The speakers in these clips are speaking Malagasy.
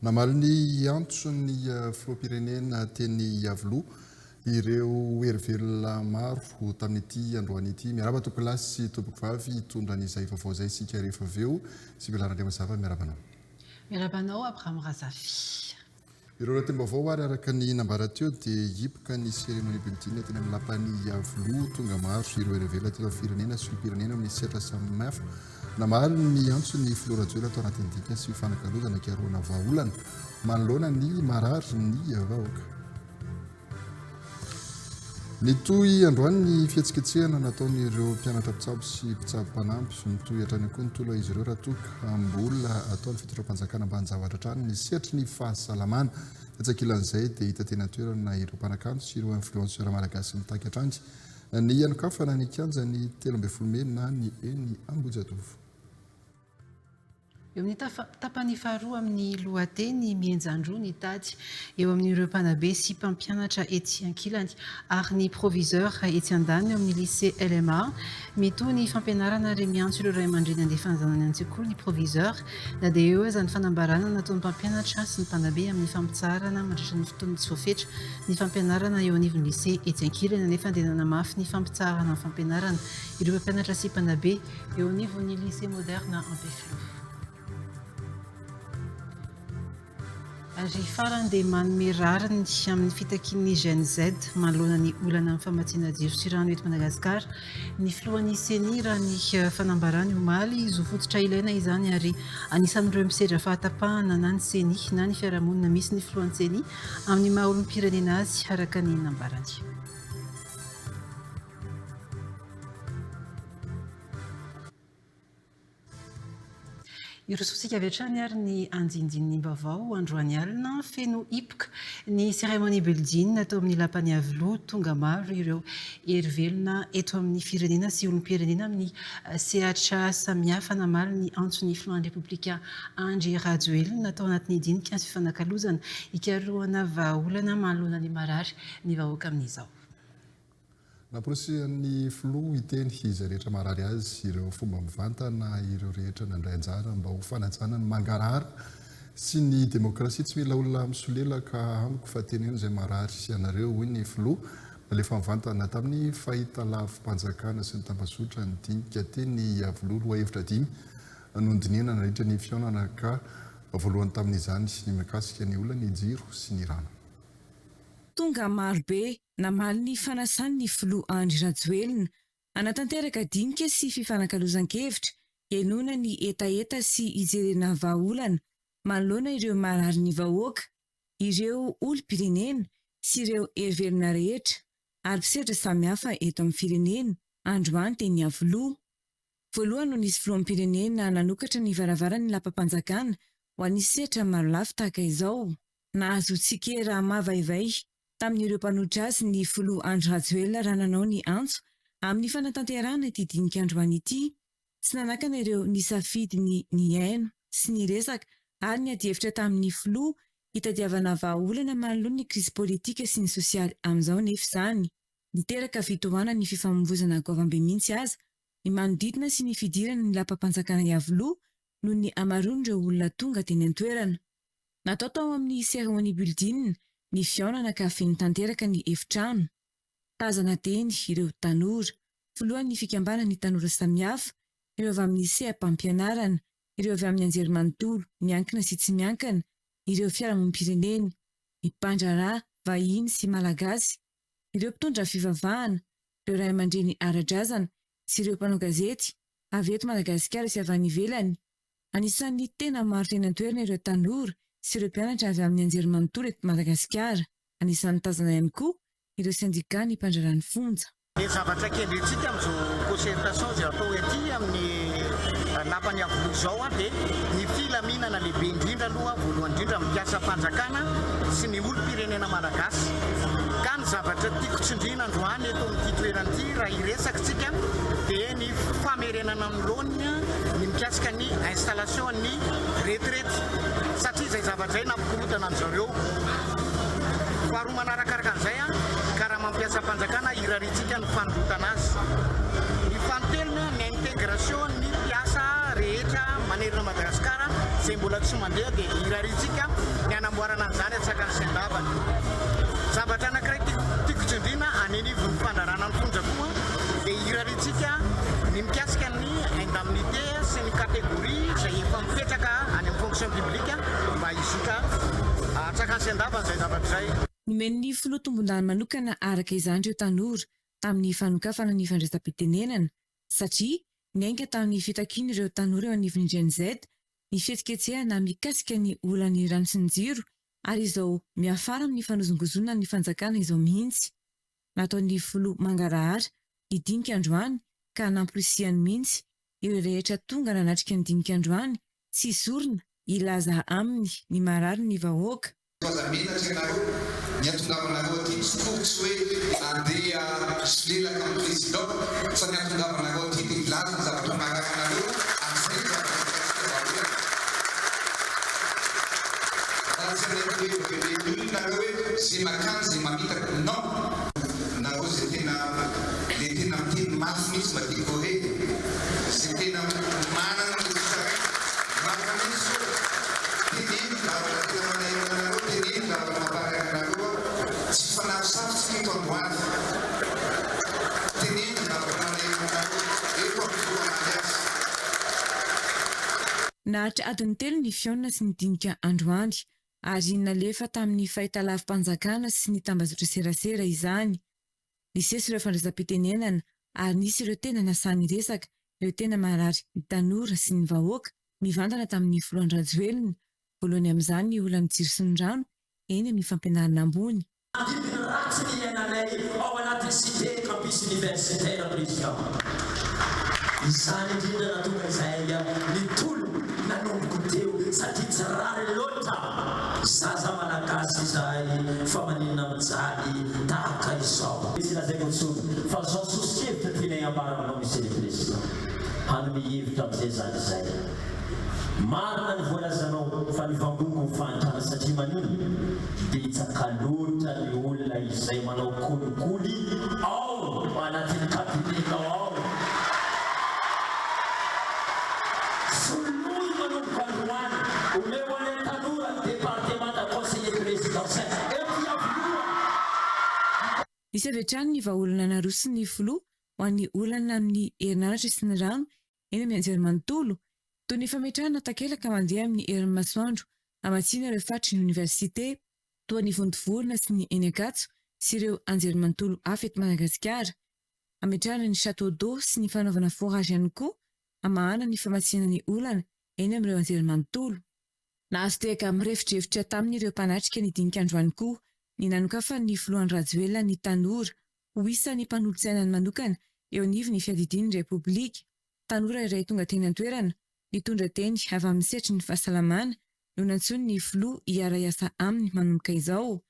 Namaly ny antson'ny filoham-pirenena teny Iavoloha ireo hery velona maro tamin'ity androany ity. Miarahaba tompokolahy sy tompokovavy hitondra an'izay vaovao izay isika rehefa avy eo. Sibila Randriamazava miarahaba anao. Miarahaba anao Abraham Razafy. Ireo lohatenim-baovao ary araka ny nambara teo dia hipoka ny cérémonie building teny amin'ny lapan'i Iavoloha. Tonga maro ireo hery velona teto amin'ny firenena sy olom-pirenena amin'ny sehatra samihafa. Namaly ny antso ny filoha Rajoelina tao anatin'ny dinika sy fifanakalozana hikarohana vahaolana manoloana ny marary ny vahoaka. Nitohy androany ny fihetsiketsehana nataon'ireo mpianatra mpitsabo sy mpitsabo mpanampy. Mitohy hatrany koa ny tolona izy ireo raha toa ka mbola ataon'ny fitondram-panjakana ambanin-javatra hatrany ny sehatry ny fahasalamana. Etsy ankilan'izay dia hita teny an-toerana ireo mpanakanto sy ireo influenceurs malagasy mitaky hatrany ny hanokafana ny kianjan'ny 13 mey na ny eny Ambohijatovo. Eo amin'ny tapany faharoa amin'ny lohateny mihenjan-droa ny tady eo amin'ireo mpanabe sy mpampianatra etsy ankilany ary ny proviseur etsy andaniny eo amin'ny lycée LMA. Mitohy ny fampianarana ary miantso ireo ray aman-dreny handefa ny zanany an-tsekoly ny proviseur na dia eo aza ny fanambarana nataon'ny mpampianatra sy ny mpanabe amin'ny fampitsaharana mandritra ny fotoana tsy voafetra ny fampianarana eo anivon'ny lycée. Etsy ankilany anefa dia nanamafy ny fampitsaharana ny fampianarana ireo mpampianatra sy mpanabe eo anivon'ny Lycée Moderne Ampefiloha. Ary farany dia manome rariny amin'ny fitakian'ny Gen Z manoloana ny olana amin'ny famatsiana jiro sy rano eto Madagasikara ny filohan'ny Ceni raha ny fanambarany omaly. Zo fototra ilaina izany ary anisan'ireo misedra fahatapahana na ny Ceni na ny fiarahamonina misy ny filohan'ny Ceni amin'ny maha olom-pirenena azy araka ny nambarany. Hirosoantsika avy hatrany ary ny andindinim-baovao androany alina. Feno hipoka ny cérémonie building tao amin'ny lapan'i Iavoloha. Tonga maro ireo hery velona eto amin'ny firenena sy olom-pirenena amin'ny sehatra samihafa namaly ny antson'ny filohan'ny Repoblika Andry Rajoelina tao anatin'ny dinika sy fifanakalozana hikarohana vahaolana manoloana ny marary ny vahoaka amin'izao. Namporisihan'ny filoha hiteny izay rehetra marary azy ireo fomba mivantana ireo rehetra nandray anjara mba ho fanajana ny mangarahara sy ny demokrasia. Tsy mila olona misolelaka amiko fa teneno izay marary anareo, hoy ny filoha. Nalefa mivantana tamin'ny fahitalavi-panjakana sy ny tambazotra ny dinika teny Iavoloha. Lohahevitra dimy no nodinihana nandritra ny fihaonana ka voalohany tamin'izany ny mikasika ny olan'ny jiro sy ny rano. Tonga marobe namaly ny fanasany ny filoha Andry Rajoelina hanatanteraka dinika sy fifanakalozan-kevitra henoina ny hetaheta sy hijerena vahaolana manoloana ireo mararin'ny vahoaka, ireo olom-pirenena sy ireo hery velona rehetra ary mpisedra samihafa eto amin'ny firenena androany teny Iavoloha. Voalohany no nisy filoham-pirenena nanokatra ny varavaran'ny lapam-panjakana ho an'ny sehatra marolafy tahaka izao. Nahazo tsikera mavaivay tamin'ireo mpanohitra azy ny filoha Andry Rajoelina raha nanao ny antso amin'ny fanatanterahana ity dinika androany ity. Tsy nanakana ireo nisafidy ny nihaino sy niresaka ary niadihevitra tamin'ny filoha hitadiavana vahaolana manoloana ny krizy politika sy ny sosialy amin'izao nefa izany. Niteraka fitohanan'ny fifamoivoizana goavambe mihitsy aza ny manodidina sy ny fidirana ny lapam-panjakana Iavoloha noho ny hamaroan'ireo olona tonga teny an-toerana. Natao tao amin'ny Ceremony Building ny fihaonana ka feno tanteraka ny efitrano. Tazana teny ireo tanora, filohan'ny fikambanan'ny tanora samihafa, ireo avy amin'ny seha-pampianarana, ireo avy amin'ny anjerimanontolo, miankina sy tsy miankina, ireo fiarahamonim-pirenena, ny mpandraharaha vahiny sy malagasy, ireo mpitondra fivavahana, ireo ray aman-dreny ara-drazana sy ireo mpanao gazety avy eto Madagasikara sy avy any ivelany. Anisan'ny tena maro teny an-toerana ireo tanora sy ireo mpianatra avy amin'ny anjerimanontolo eto Madagasikara. Anisan'ny tazana ihany koa ireo sendikà ny mpandraharaha ny fonja. Ny zavatra kendrentsika amin'izao concertation izay atao ety amin'ny lapan'i Iavoloha izao dia ny filaminana lehibe indrindra aloha voalohany indrindra amin'ny mpiasam-panjakana sy ny olom-pirenena malagasy. Ka ny zavatra tiako tsindriana androany eto amin'ity toerana ity raha hiresaka isika dia ny famerenana amin'ny laoniny ny mikasika ny installation ny retraite satria izay zavatra izay nampikorontana an-dry zareo. Faharoa manarakaraka an'izay, karama mpiasam-panjakana irariantsika ny fanondrotana azy. Ny fahatelony, ny intégration ny mpiasa rehetra manerana Madagasikara izay mbola tsy mandeha dia irariantsika ny hanamboarana an'izany an-tsakany sy an-davany. Zavatra anankiray tiako tsindriana any anivon'ny fandrarana ny fonja koa dia irariantsika ny mikasika ny indemnité sy ny catégorie izay efa mipetraka any amin'ny fonction publique mba hizotra an-tsakany sy an-davany izay zavatra izay. Nomen'ny filoha tombondahiny manokana araka izany ireo tanora tamin'ny fanokafana ny fandraisam-pitenenana satria niainga tamin'ny fitakian'ireo tanora eo anivon'ny Gen Z ny fihetsiketsehana mikasika ny olan'ny rano sy ny jiro ary izao miafara amin'ny fanozongozonana ny fanjakana izao mihitsy. Nataon'ny filoha mangarahara ny dinika androany ka namporisihany mihitsy ireo rehetra tonga nanatrika ny dinika androany tsy sorona hilaza aminy ny marary ny vahoaka. Aza menatra ianareo, ny hatongavanareo aty tsy akory tsy hoe andeha hisolelaka amin'ny président fa ny hatongavanareo aty dia hilaza ny zavatra marary anareo ary izay ny zavatra hitantsika vahaolana. Raha tsy hanaiky hoe bebe olona nareo hoe ze makany ze mamitaka, non! Nareo ze tena le tena miteny mafy mihitsy mba tiako ho re e! Ze tena manana le fitaraina, maka mihitsy zao e! Teneno zavatra tena manahirana anareo, teneno zavatra mamparaina anareo a! Tsy hifanafosafo tsika eto androany. Teneno zavatra manahirana anareo eto amin'ny filoha hamaly azy. Naharitra adiny telo ny fihaonana sy ny dinika androany ary nalefa tamin'ny fahitalavi-panjakana sy ny tambajotra serasera izany. Nisesy ireo fandraisam-pitenenana ary nisy ireo tena nasahy niresaka, ireo tena marary ny tanora sy ny vahoaka mivantana tamin'ny filoha Andry Rajoelina, voalohany amin'izany ny olan'ny jiro sy ny rano eny amin'ny fampianarana ambony. Andidiny ratsy ny iainanay ao anatin'ny cité campus universitaire président. Izany indrindra nahatonga izahay nitolona nanomboka teo satria tsy rariny loatra. Zaza malagasy izahay fa maninona mijaly tahaka izao. Tsy lazaiko intsony fa zao soso-kevitra tianay ambara aminao Monsieur le Président. Hanome hevitra amin'izay zany izay. Marina ny voalazanao fa nivangongo ny fahantrana satria maninona? Betsaka loatra ny olona izay manao kolikoly ao anatin'ny cabinet-nao ao. Soloy manomboka androany, omeo anay tanora ny departemanta conseiller présidentiel eto Iavoloha. Nisy avy hatrany ny vahaolana naroson'ny filoha ho an'ny olana amin'ny herinaratra sy ny rano eny amin'ny anjerimanontolo, toy ny fametrahana takelaka mandeha amin'ny herin'ny masoandro hamatsiana ireo faritry ny oniversite, toa ny Vontovorona sy ny eny Ankatso sy ireo anjerimanontolo hafa eto Madagasikara. Hametrahana ny château d'eau sy ny fanaovana forage ihany koa hamahana ny famatsiana ny olana eny amin'ireo anjerimanontolo. Nahazo tehaka mirefodrefotra tamin'ireo mpanatrika ny dinika androany koa ny nanokafan'ny filoha Andry Rajoelina ny tanora ho isan'ny mpanolotsainany manokana eo anivon'ny fiadidian'ny Repoblika. Tanora iray tonga teny an-toerana, nitondra teny avy amin'ny sehatry ny fahasalamana no nantsoin'ny filoha hiara-hiasa aminy manomboka izao.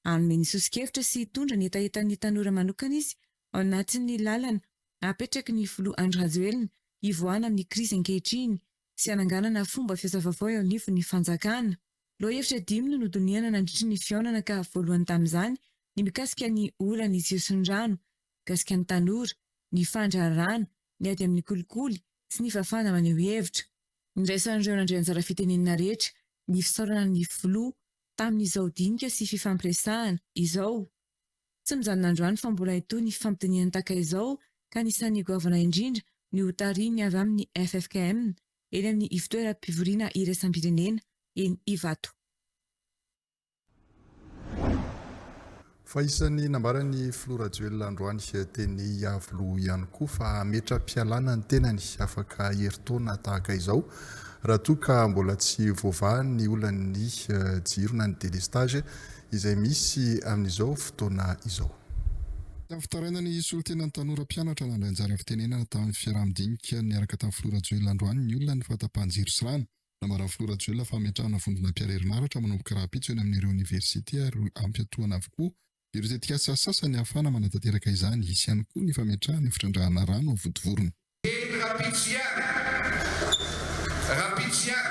Hanome ny soso-kevitra sy hitondra ny hetahetan'ny tanora manokana izy ao anatin'ny lalana apetraky ny filoha Andry Rajoelina hivoahana amin'ny krizy ankehitriny sy hananganana fomba fiasa vaovao eo anivon'ny fanjakana. Lohahevitra dimy no nodinihana nandritry ny fihaonana ka voalohany tamin'izany ny mikasika ny olan'ny jiro sy ny rano, mikasika ny tanora, ny fandraharahana, ny ady amin'ny kolikoly sy ny fahafahana maneho hevitra. Niraisan'ireo nandray anjara fitenenana rehetra ny fisaorana ny filoha tamin'izao dinika sy fifampiresahana izao. Tsy mijanona androany fa mbola hitohy ny fifampidinihana tahaka izao ka anisan'ny goavana indrindra ny hotarihiny avy amin'ny ffkm eny amin'ny ivotoeram-pivoriana iraisam-pirenena eny Ivato. Fa isan'ny nambaran'ny filoha Rajoelina androany teny Iavoloha ihany koa fa hametra-pialana ny tenany afaka herintaona tahaka izao raha toa ka mbola tsy voavaha ny olan'ny jiro na ny délestage izay misy amin'izao fotoana izao. Tamin'ny fitarainana ny solontenan'ny tanora mpianatra nandray anjara fitenenana tamin'ny fiaraha-midinika niaraka tamin'ny Filoha Rajoelina androany ny olona ny fahatapahan-jiro sy rano. Nambaran'ny Filoha Rajoelina fa hametrahana vondrona mpiara herinaratra manomboka rahampitso eny amin'ireo oniversite ary hampiantohana avokoa ireo tetikasa sasany hahafahana manatanteraka izany. Hisy ihany koa ny fametrahana fitrandrahana rano ao Vontovorona. Eny rahampitso ihany, rahampitso ihany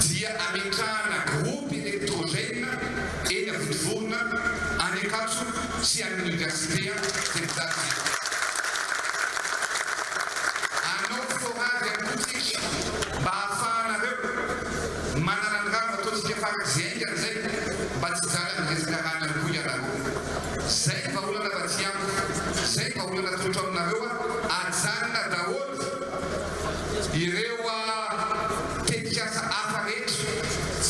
dia ametrahana groupe électrogène eny Avontovorona, any Ankatso sy any Université izay mijaly jiro. Hanao forage ihany koa tsika mba hahafahanareo manana ny rano ataontsika farak'izay haingana izay mba tsy hijaly amin'ny resaka rano ihany koa ianareo. Zay ny vahaolana fa tsy amiko. Zay ny vahaolana atolotro aminareo a, ajanona daholo ireo tetikasa hafa rehetra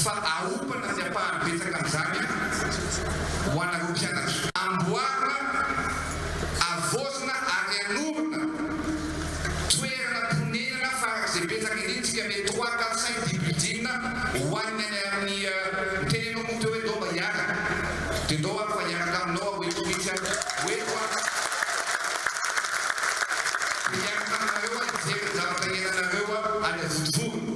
fa aompana ny ampahany betsaka amin'izany ho anareo mpianatra. Amboarina, avaozina ary anorina toerana ponenana farak'izay betsaka indrindra tsika mety trois, quatre, cinq, dix building ho an'ny any amin'ny niteny ianao moa teo hoe ndao mba hiaraka dia ndao ary fa hiaraka aminao aho eto mihitsy aho ho eto aho dia hiaraka aminareo aho hijery ny zavatra iainanareo any Avontovorona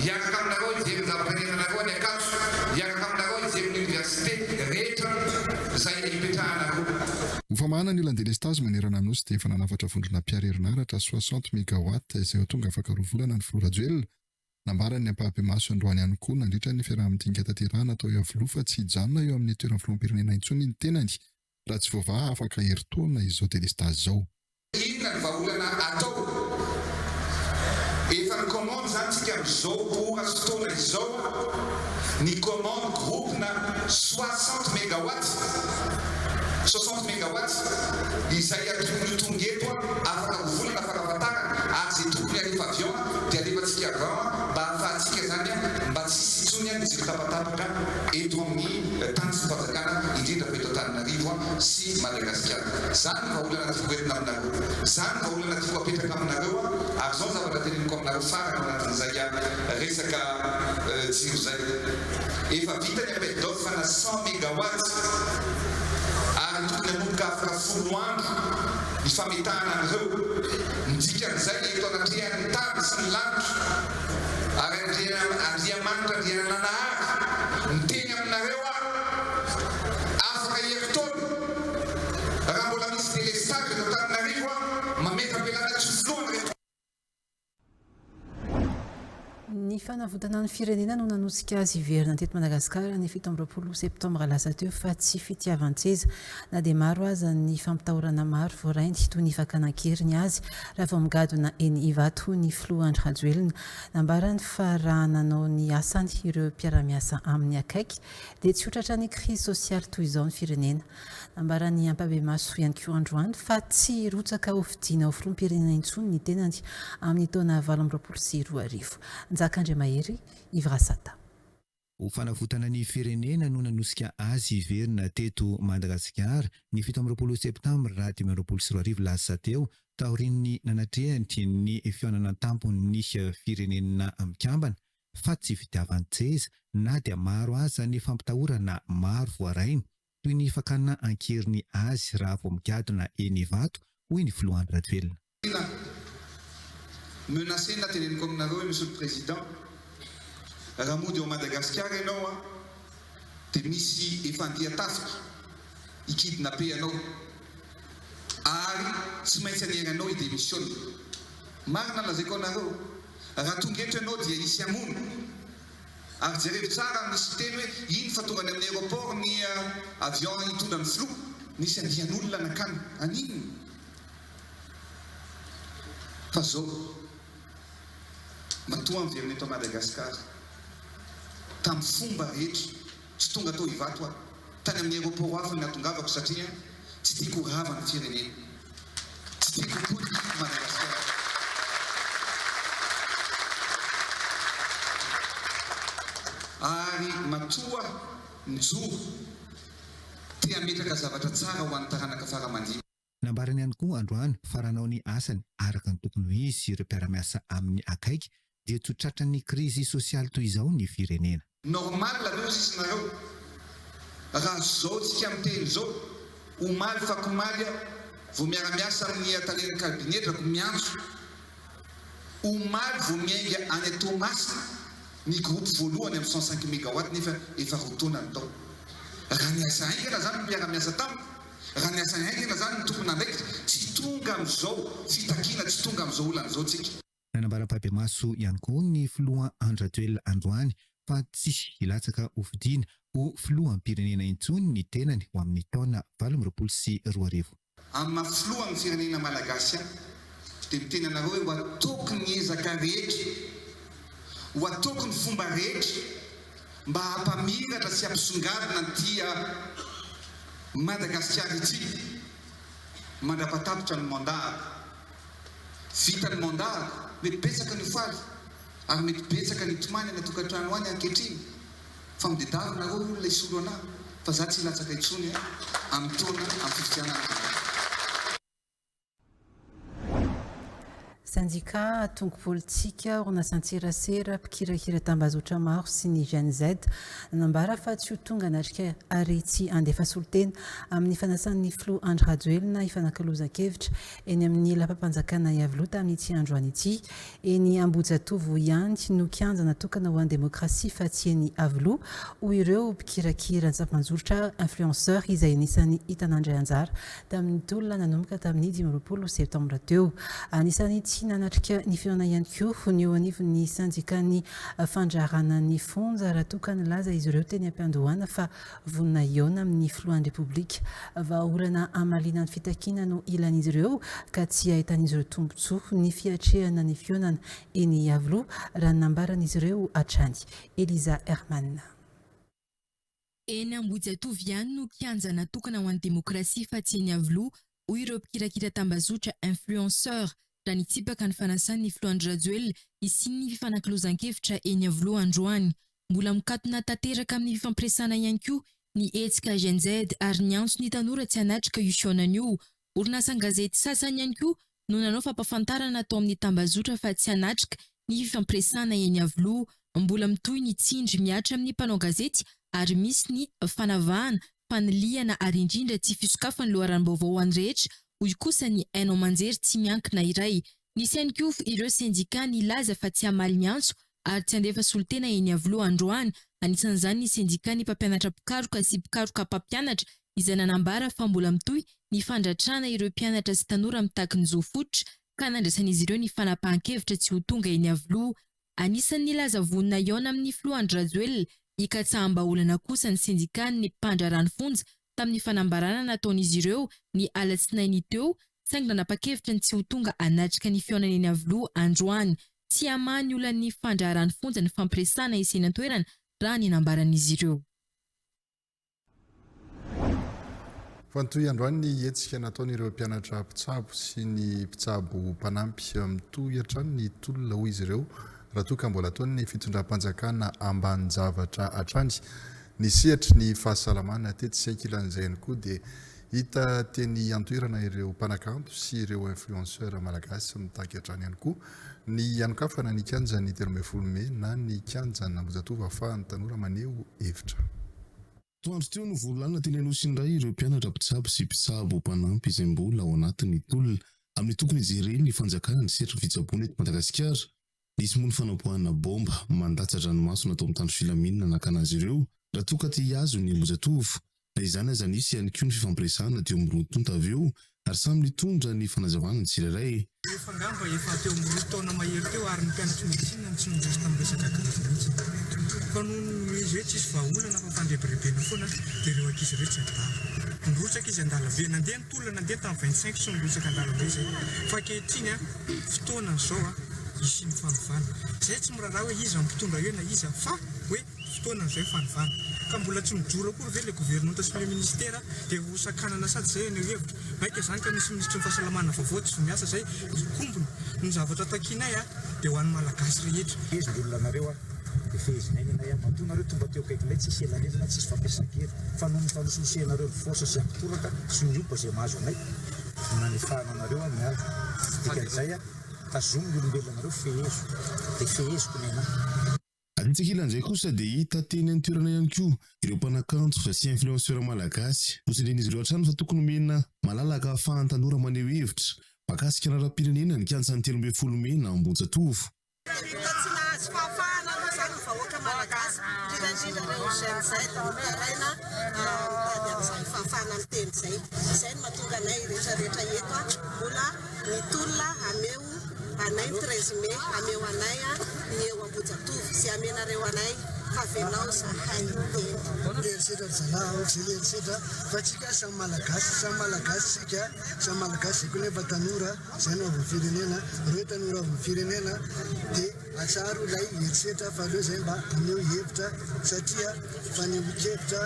hiaraka aminareo aho hijery ny zavatra iainanareo any Ankatso hiaraka aminareo aho hijery ny université rehetra izay ipetrahanareo. Ho famahana ny olan'ny delestazy manerana ny Nosy dia efa nanafatra vondrona mpiara herinaratra 60 megawatt izay ho tonga afaka roa volana ny Filoha Rajoelina. Nambarany ny ampahibemaso androany ihany koa nandritra ny fiaraha-midinika tanterahana tao Iavoloha fa tsy hijanona eo amin'ny toeran'ny filoham-pirenena intsony ny tenany raha tsy voavaha afaka herintaona izao delestazy izao. Inona ny vahaolana atao? Efa mi-commande izany tsika amin'izao ora sy fotoana izao ny commande groupe-na 60 megawatts, 60 megawatts, izay tokony ho tonga eto afaka roa volana farafahatarany ary izay tokony alefa avion dia alefantsika avion mba ahafahantsika izany mba tsy hisy intsony ny jiro tapatapaka eto amin'ny tany sy ny fanjakana indrindra fa eto Antananarivo sy Madagasikara. Zany ny vahaolana tiako entina aminareo. Zany ny vahaolana tiako apetraka aminareo ary zao ny zavatra teneniko aminareo farany ao anatin'izay resaka jiro zay. Efa vita ny appel d'offre na 100 megawatts ary tokony hanomboka afaka folo andro ny fametahana an'ireo. Ny dikan'izay eto anatrehan'ny tany sy ny lanitra ary Andriamanitra Andriananahary miteny aminareo aho afaka herintaona raha mbola misy delestage eto Antananarivo aho mametra-pialana tsy ho filohan'ny Repoblika. Ny fanavotana ny firenena no nanosika azy hiverina teto Madagasikara ny 27 septambra lasa teo fa tsy fitiavan-tseza na dia maro aza ny fampitahorana maro voarainy toy ny fakana an-keriny azy raha vao migadona eny Ivato ny filoha Andry Rajoelina. Nambarany fa raha nanao ny asany ireo mpiara-miasa aminy akaiky dia tsy ho tratran'ny krizy sosialy toy izao ny firenena. Nambaran'ny ampahibemaso ihany koa androany fa tsy hirotsaka hofidiana ho filoham-pirenena intsony ny tenany amin'ny taona 2028. Njaka Andriamahery, Yves Rasata. Ho fanavotana ny firenena no nanosika azy hiverina teto Madagasikara ny 27 septambra 2025 lasa teo taorian'ny nanatrehany ny fihaonana an-tampon'ny Firenena Mikambana fa tsy fitiavan-tseza na dia maro aza ny fampitahorana maro voarainy toy ny fakana an-keriny azy raha vao migadona eny Ivato, hoy ny filoha Andry Rajoelina. Tena menacé-na teneniko aminareo hoe Monsieur le Président, raha mody ao Madagasikara ianao an, dia misy efa andia-tafika hi-kidnapper anao ary tsy maintsy hanery anao hi-démissionne. Marina ny lazaiko anareo, raha tonga eto ianao dia hisy hamono. Ary jerevo tsara misy teny hoe iny fa tonga any amin'ny aéroport ny avion hitondra ny filoha, nisy andian'olona nankany, haninona? Fa zao, matoa miverina eto Madagascar, tamin'ny fomba rehetra, tsy tonga tao Ivato aho, tany amin'ny aéroport hafa no nahatongavako satria tsy tiako ho rava ny firenena. Tsy tiako ho potika i Madagasikara. Ary matoa mijoro, te hametraka zavatra tsara ho an'ny taranaka fara aman-dimby. Nambarany ihany koa androany fa raha hanao ny asany araka ny tokony ho izy ireo mpiara-miasa aminy akaiky dia tsy ho tratran'ny krizy sosialy toy izao ny firenena. Normal ve ozy izy nareo raha zao tsika miteny zao? Omaly fakomaly aho vao miara-miasa amin'ny talen'ny kabinetrako miantso. Omaly vao miainga any Toamasina ny groupe voalohany amin'ny 105 megawatt nefa efa roa taona ny tao. Raha niasa haingana izany ny mpiara-miasa tamiko, raha niasa haingana izany ny tompon'andraikitra, tsy tonga amin'izao fitakiana, tsy tonga amin'izao olana izao tsika. Nanambara ampahibemaso ihany koa ny filoha Andry Rajoelina androany fa tsy hilatsaka hofidiana ho filoham-pirenena intsony ny tenany ho amin'ny taona 2028. Amin'ny maha filohan'ny firenena malagasy ahy dia miteny anareo hoe ho ataoko ny ezaka rehetra, ho ataoko ny fomba rehetra mba hampamiratra sy hampisongadina an'ity Madagasikara ity mandra-patapitra ny mandat-ako. Vita ny mandat-ako, mety betsaka ny ho faly ary mety betsaka ny hitomany any an-tokantrano any ankehitriny fa midedavy nareo olona hisolo anah fa za tsy hilatsaka intsony amin'ny taona amin'ny fifidianana manaraka. Sendika, antoko politika, orinasan-tserasera, mpikirakira tambazotra maro sy ny Gen Z nanambara fa tsy ho tonga hanatrika ary tsy handefa solontena amin'ny fanasan'ny filoha Andry Rajoelina hifanakalozan-kevitra eny amin'ny lapam-panjakana Iavoloha tamin'ity androany ity. Eny Ambohijatovo ihany no kianja natokana ho an'ny demokrasia fa tsy eny Iavoloha, hoy ireo mpikirakira an-tsampanjorotra, influenceurs, izay anisan'ny hita nandray anjara tamin'ny tolona nanomboka tamin'ny 25 septambra teo. Anisan'ny tsy nanatrika ny fihaonana ihany koa ny eo anivon'ny sendikan'ny fandraharahana ny fonja raha toa ka nilaza izy ireo teny am-piandohana fa Vonona hihaona amin'ny filohan'ny Repoblika. Vahaolana hamaliana ny fitakiana no ilan'izy ireo ka tsy ahitan'izy ireo tombontsoa ny fiatrehana ny fihaonana eny Iavoloha, raha ny nambaran'izy ireo hatrany. Eliza Herman. Eny Ambohijatovo ihany no kianja natokana ho an'ny demokrasia fa tsy eny Iavoloha, hoy ireo mpikirakira tambazotra, influenceurs, raha nitsipaka ny fanasan'ny filoha Andry Rajoelina hisian'ny fifanakalozan-kevitra eny Iavoloha androany. Mbola mikatona tanteraka amin'ny fifampiresahana ihany koa ny hetsika Gen Z ary niantso ny tanora tsy hanatrika io fihaonana io. Orinasan-gazety sasany ihany koa no nanao fampahafantarana tao amin'ny tambazotra fa tsy hanatrika ny fifampiresahana eny Iavoloha. Mbola mitohy ny tsindry mihatra amin'ny mpanao gazety ary misy ny fanavahana, fanilihana ary indrindra tsy fisokafan'ny loharanom-baovao ho an'ny rehetra, hoy kosa ny haino aman-jery tsy miankina iray. Nisy ihany koa ireo sendikà nilaza fa tsy hamaly ny antso ary tsy handefa solontena eny Iavoloha androany, anisan'izany ny sendikan'ny mpampianatra mpikaroka sy mpikaroka mpampianatra izay nanambara fa mbola mitohy ny fandratrana ireo mpianatra sy tanora mitaky ny zo fototra ka nandraisan'izy ireo ny fanapahan-kevitra tsy ho tonga eny Iavoloha. Anisan'ny nilaza vonona hihaona amin'ny filoha Andry Rajoelina hikatsaham-bahaolana kosa ny sendikan'ny mpandraharaha ny fonja tamin'ny fanambarana nataon'izy ireo ny alatsinainy teo saingy nanapa-kevitra ny tsy ho tonga hanatrika ny fihaonana eny Iavoloha androany. Tsy hamaha ny olan'ny fandraharaha ny fonja ny fampiresahana hisy eny an-toerana raha ny nambaran'izy ireo. Fa nitohy androany ny hetsika nataon'ireo mpianatra mpitsabo sy ny mpitsabo mpanampy. Mitohy hatrany ny tolona hoy izy ireo raha toa ka mbola ataon'ny fitondram-panjakana ambanin-javatra hatrany ny sehatry ny fahasalamana. Tetsy sy ankilan'izay ihany koa dia hita teny an-toerana ireo mpanakanto sy ireo influenceurs malagasy mitaky hatrany ihany koa ny hanokafana ny kianjan'ny 13 mey na ny kianjan'Ambohijatovo ahafahan'ny tanora maneho hevitra. Atoandro teo no voalanina teny Anosy indray ireo mpianatra mpitsabo sy mpitsabo mpanampy izay mbola ao anatin'ny tolona amin'ny tokony hijeren'ny fanjakana ny sehatry ny fitsaboana eto Madagasikara. Nisy moa ny fanapoahana baomba mandatsa-dranomaso natao mitandro filaminana nakana azy ireo raha toa ka te hihazo ny Ambohijatovo. Na izany aza nisy ihany koa ny fifampiresahana teo amin'ny roa tonta avy eo ary samy nitondra ny fanazavana ny tsirairay. Efa angamba efa teo amin'ny roa taona mahery teo ary ny mpianatry médecine no tsy nandroso tamin'ny resaka grevy mihitsy. Fa noho ny izy hoe tsisy vahaolana fa fandrebirebena foana dia ireo ankizy ireo tsy adala. Nirotsaka izy an-dalambe. Nandeha ny tolona nandeha tamin'ny 25 sy nirotsaka an-dalambe izay. Fa ankehitriny fotoana izao hisian'ny fanovana. Izay tsy miraharaha hoe iza no mpitondra eo na iza fa hoe Fotoana izay fanovana. Ka mbola tsy mijoro akory ve ilay governonta sy ilay ministera dia ho sakanana sady izay haneho hevitra? Maika izany ka misy minisitry ny fahasalamana vaovao tsy vao miasa izay hikombona. Ny zavatra takianay dia ho an'ny Malagasy rehetra. Fehezo ny olona anareo a, dia fehezinay ny anay a, matoa nareo tonga teo akaikinay tsisy elanelana, tsisy fampiasan-kery, fa noho ny fanosinosehanareo ny force sy ampitoraka sy ny ompa izay mahazo anay no nanefahana anareo a miala, dikan'izay a, tazomy ny olombelona anareo fehezo, dia feheziko ny anah. Etsy ankilan'izay kosa dia hita teny an-toerana ihany koa ireo mpanakanto sy influenceur malagasy. Notsindrian'izy ireo hatrany fa tokony omena malalaka ahafahan'ny tanora maneho hevitra mahakasika ny raharaham-pirenena ny kianjan'ny 13 mey na Ambohijatovo. Ka tsy nahazo fahafahana aloha izany ny vahoaka malagasy, indrindra indrindra ireo Gen Z mitaraina mitady an'izay fahafahana miteny izay. Izay no mahatonga anay rehetra rehetra eto mbola mitolona haneho anay ny 13 mai, hameho anay ny eo Ambohijatovo, izay hamenareo anay fa avelao zahay hiteny. Herisetra ry zalahy aoka izay le herisetra fa tsika samy malagasy, samy malagasy tsika, samy malagasy zay koa nefa tanora. Izay no avon'ny firenena, ireo tanora avon'ny firenena dia atsaharo ilay herisetra fa aleo izay mba haneho hevitra satria fanehoan-kevitra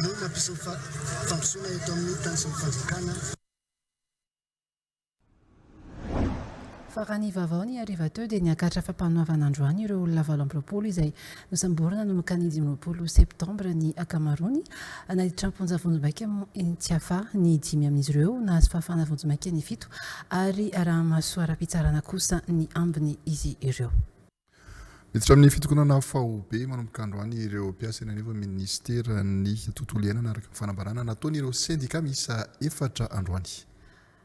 no mampisy ny fandrosoana eto amin'ny tany sy ny fanjakana. Fa raha ny vaovao ny hariva teo dia niakatra fampanoavana androany ireo olona 28 izay nosamborina nanomboka ny 25 septambra ny ankamaroany. Naiditra am-ponja vonjimaika moa eny Tsiafahy ny dimy amin'izy ireo, nahazo fahafahana vonjimaika ny fito ary araha-maso ara-pitsarana kosa ny ambiny izy ireo. Miditra amin'ny fitokonana faobe manomboka androany ireo mpiasa eny anivon'ny minisiteran'ny tontolo iainana araka ny fanambarana nataon'ireo sendika miisa efatra androany.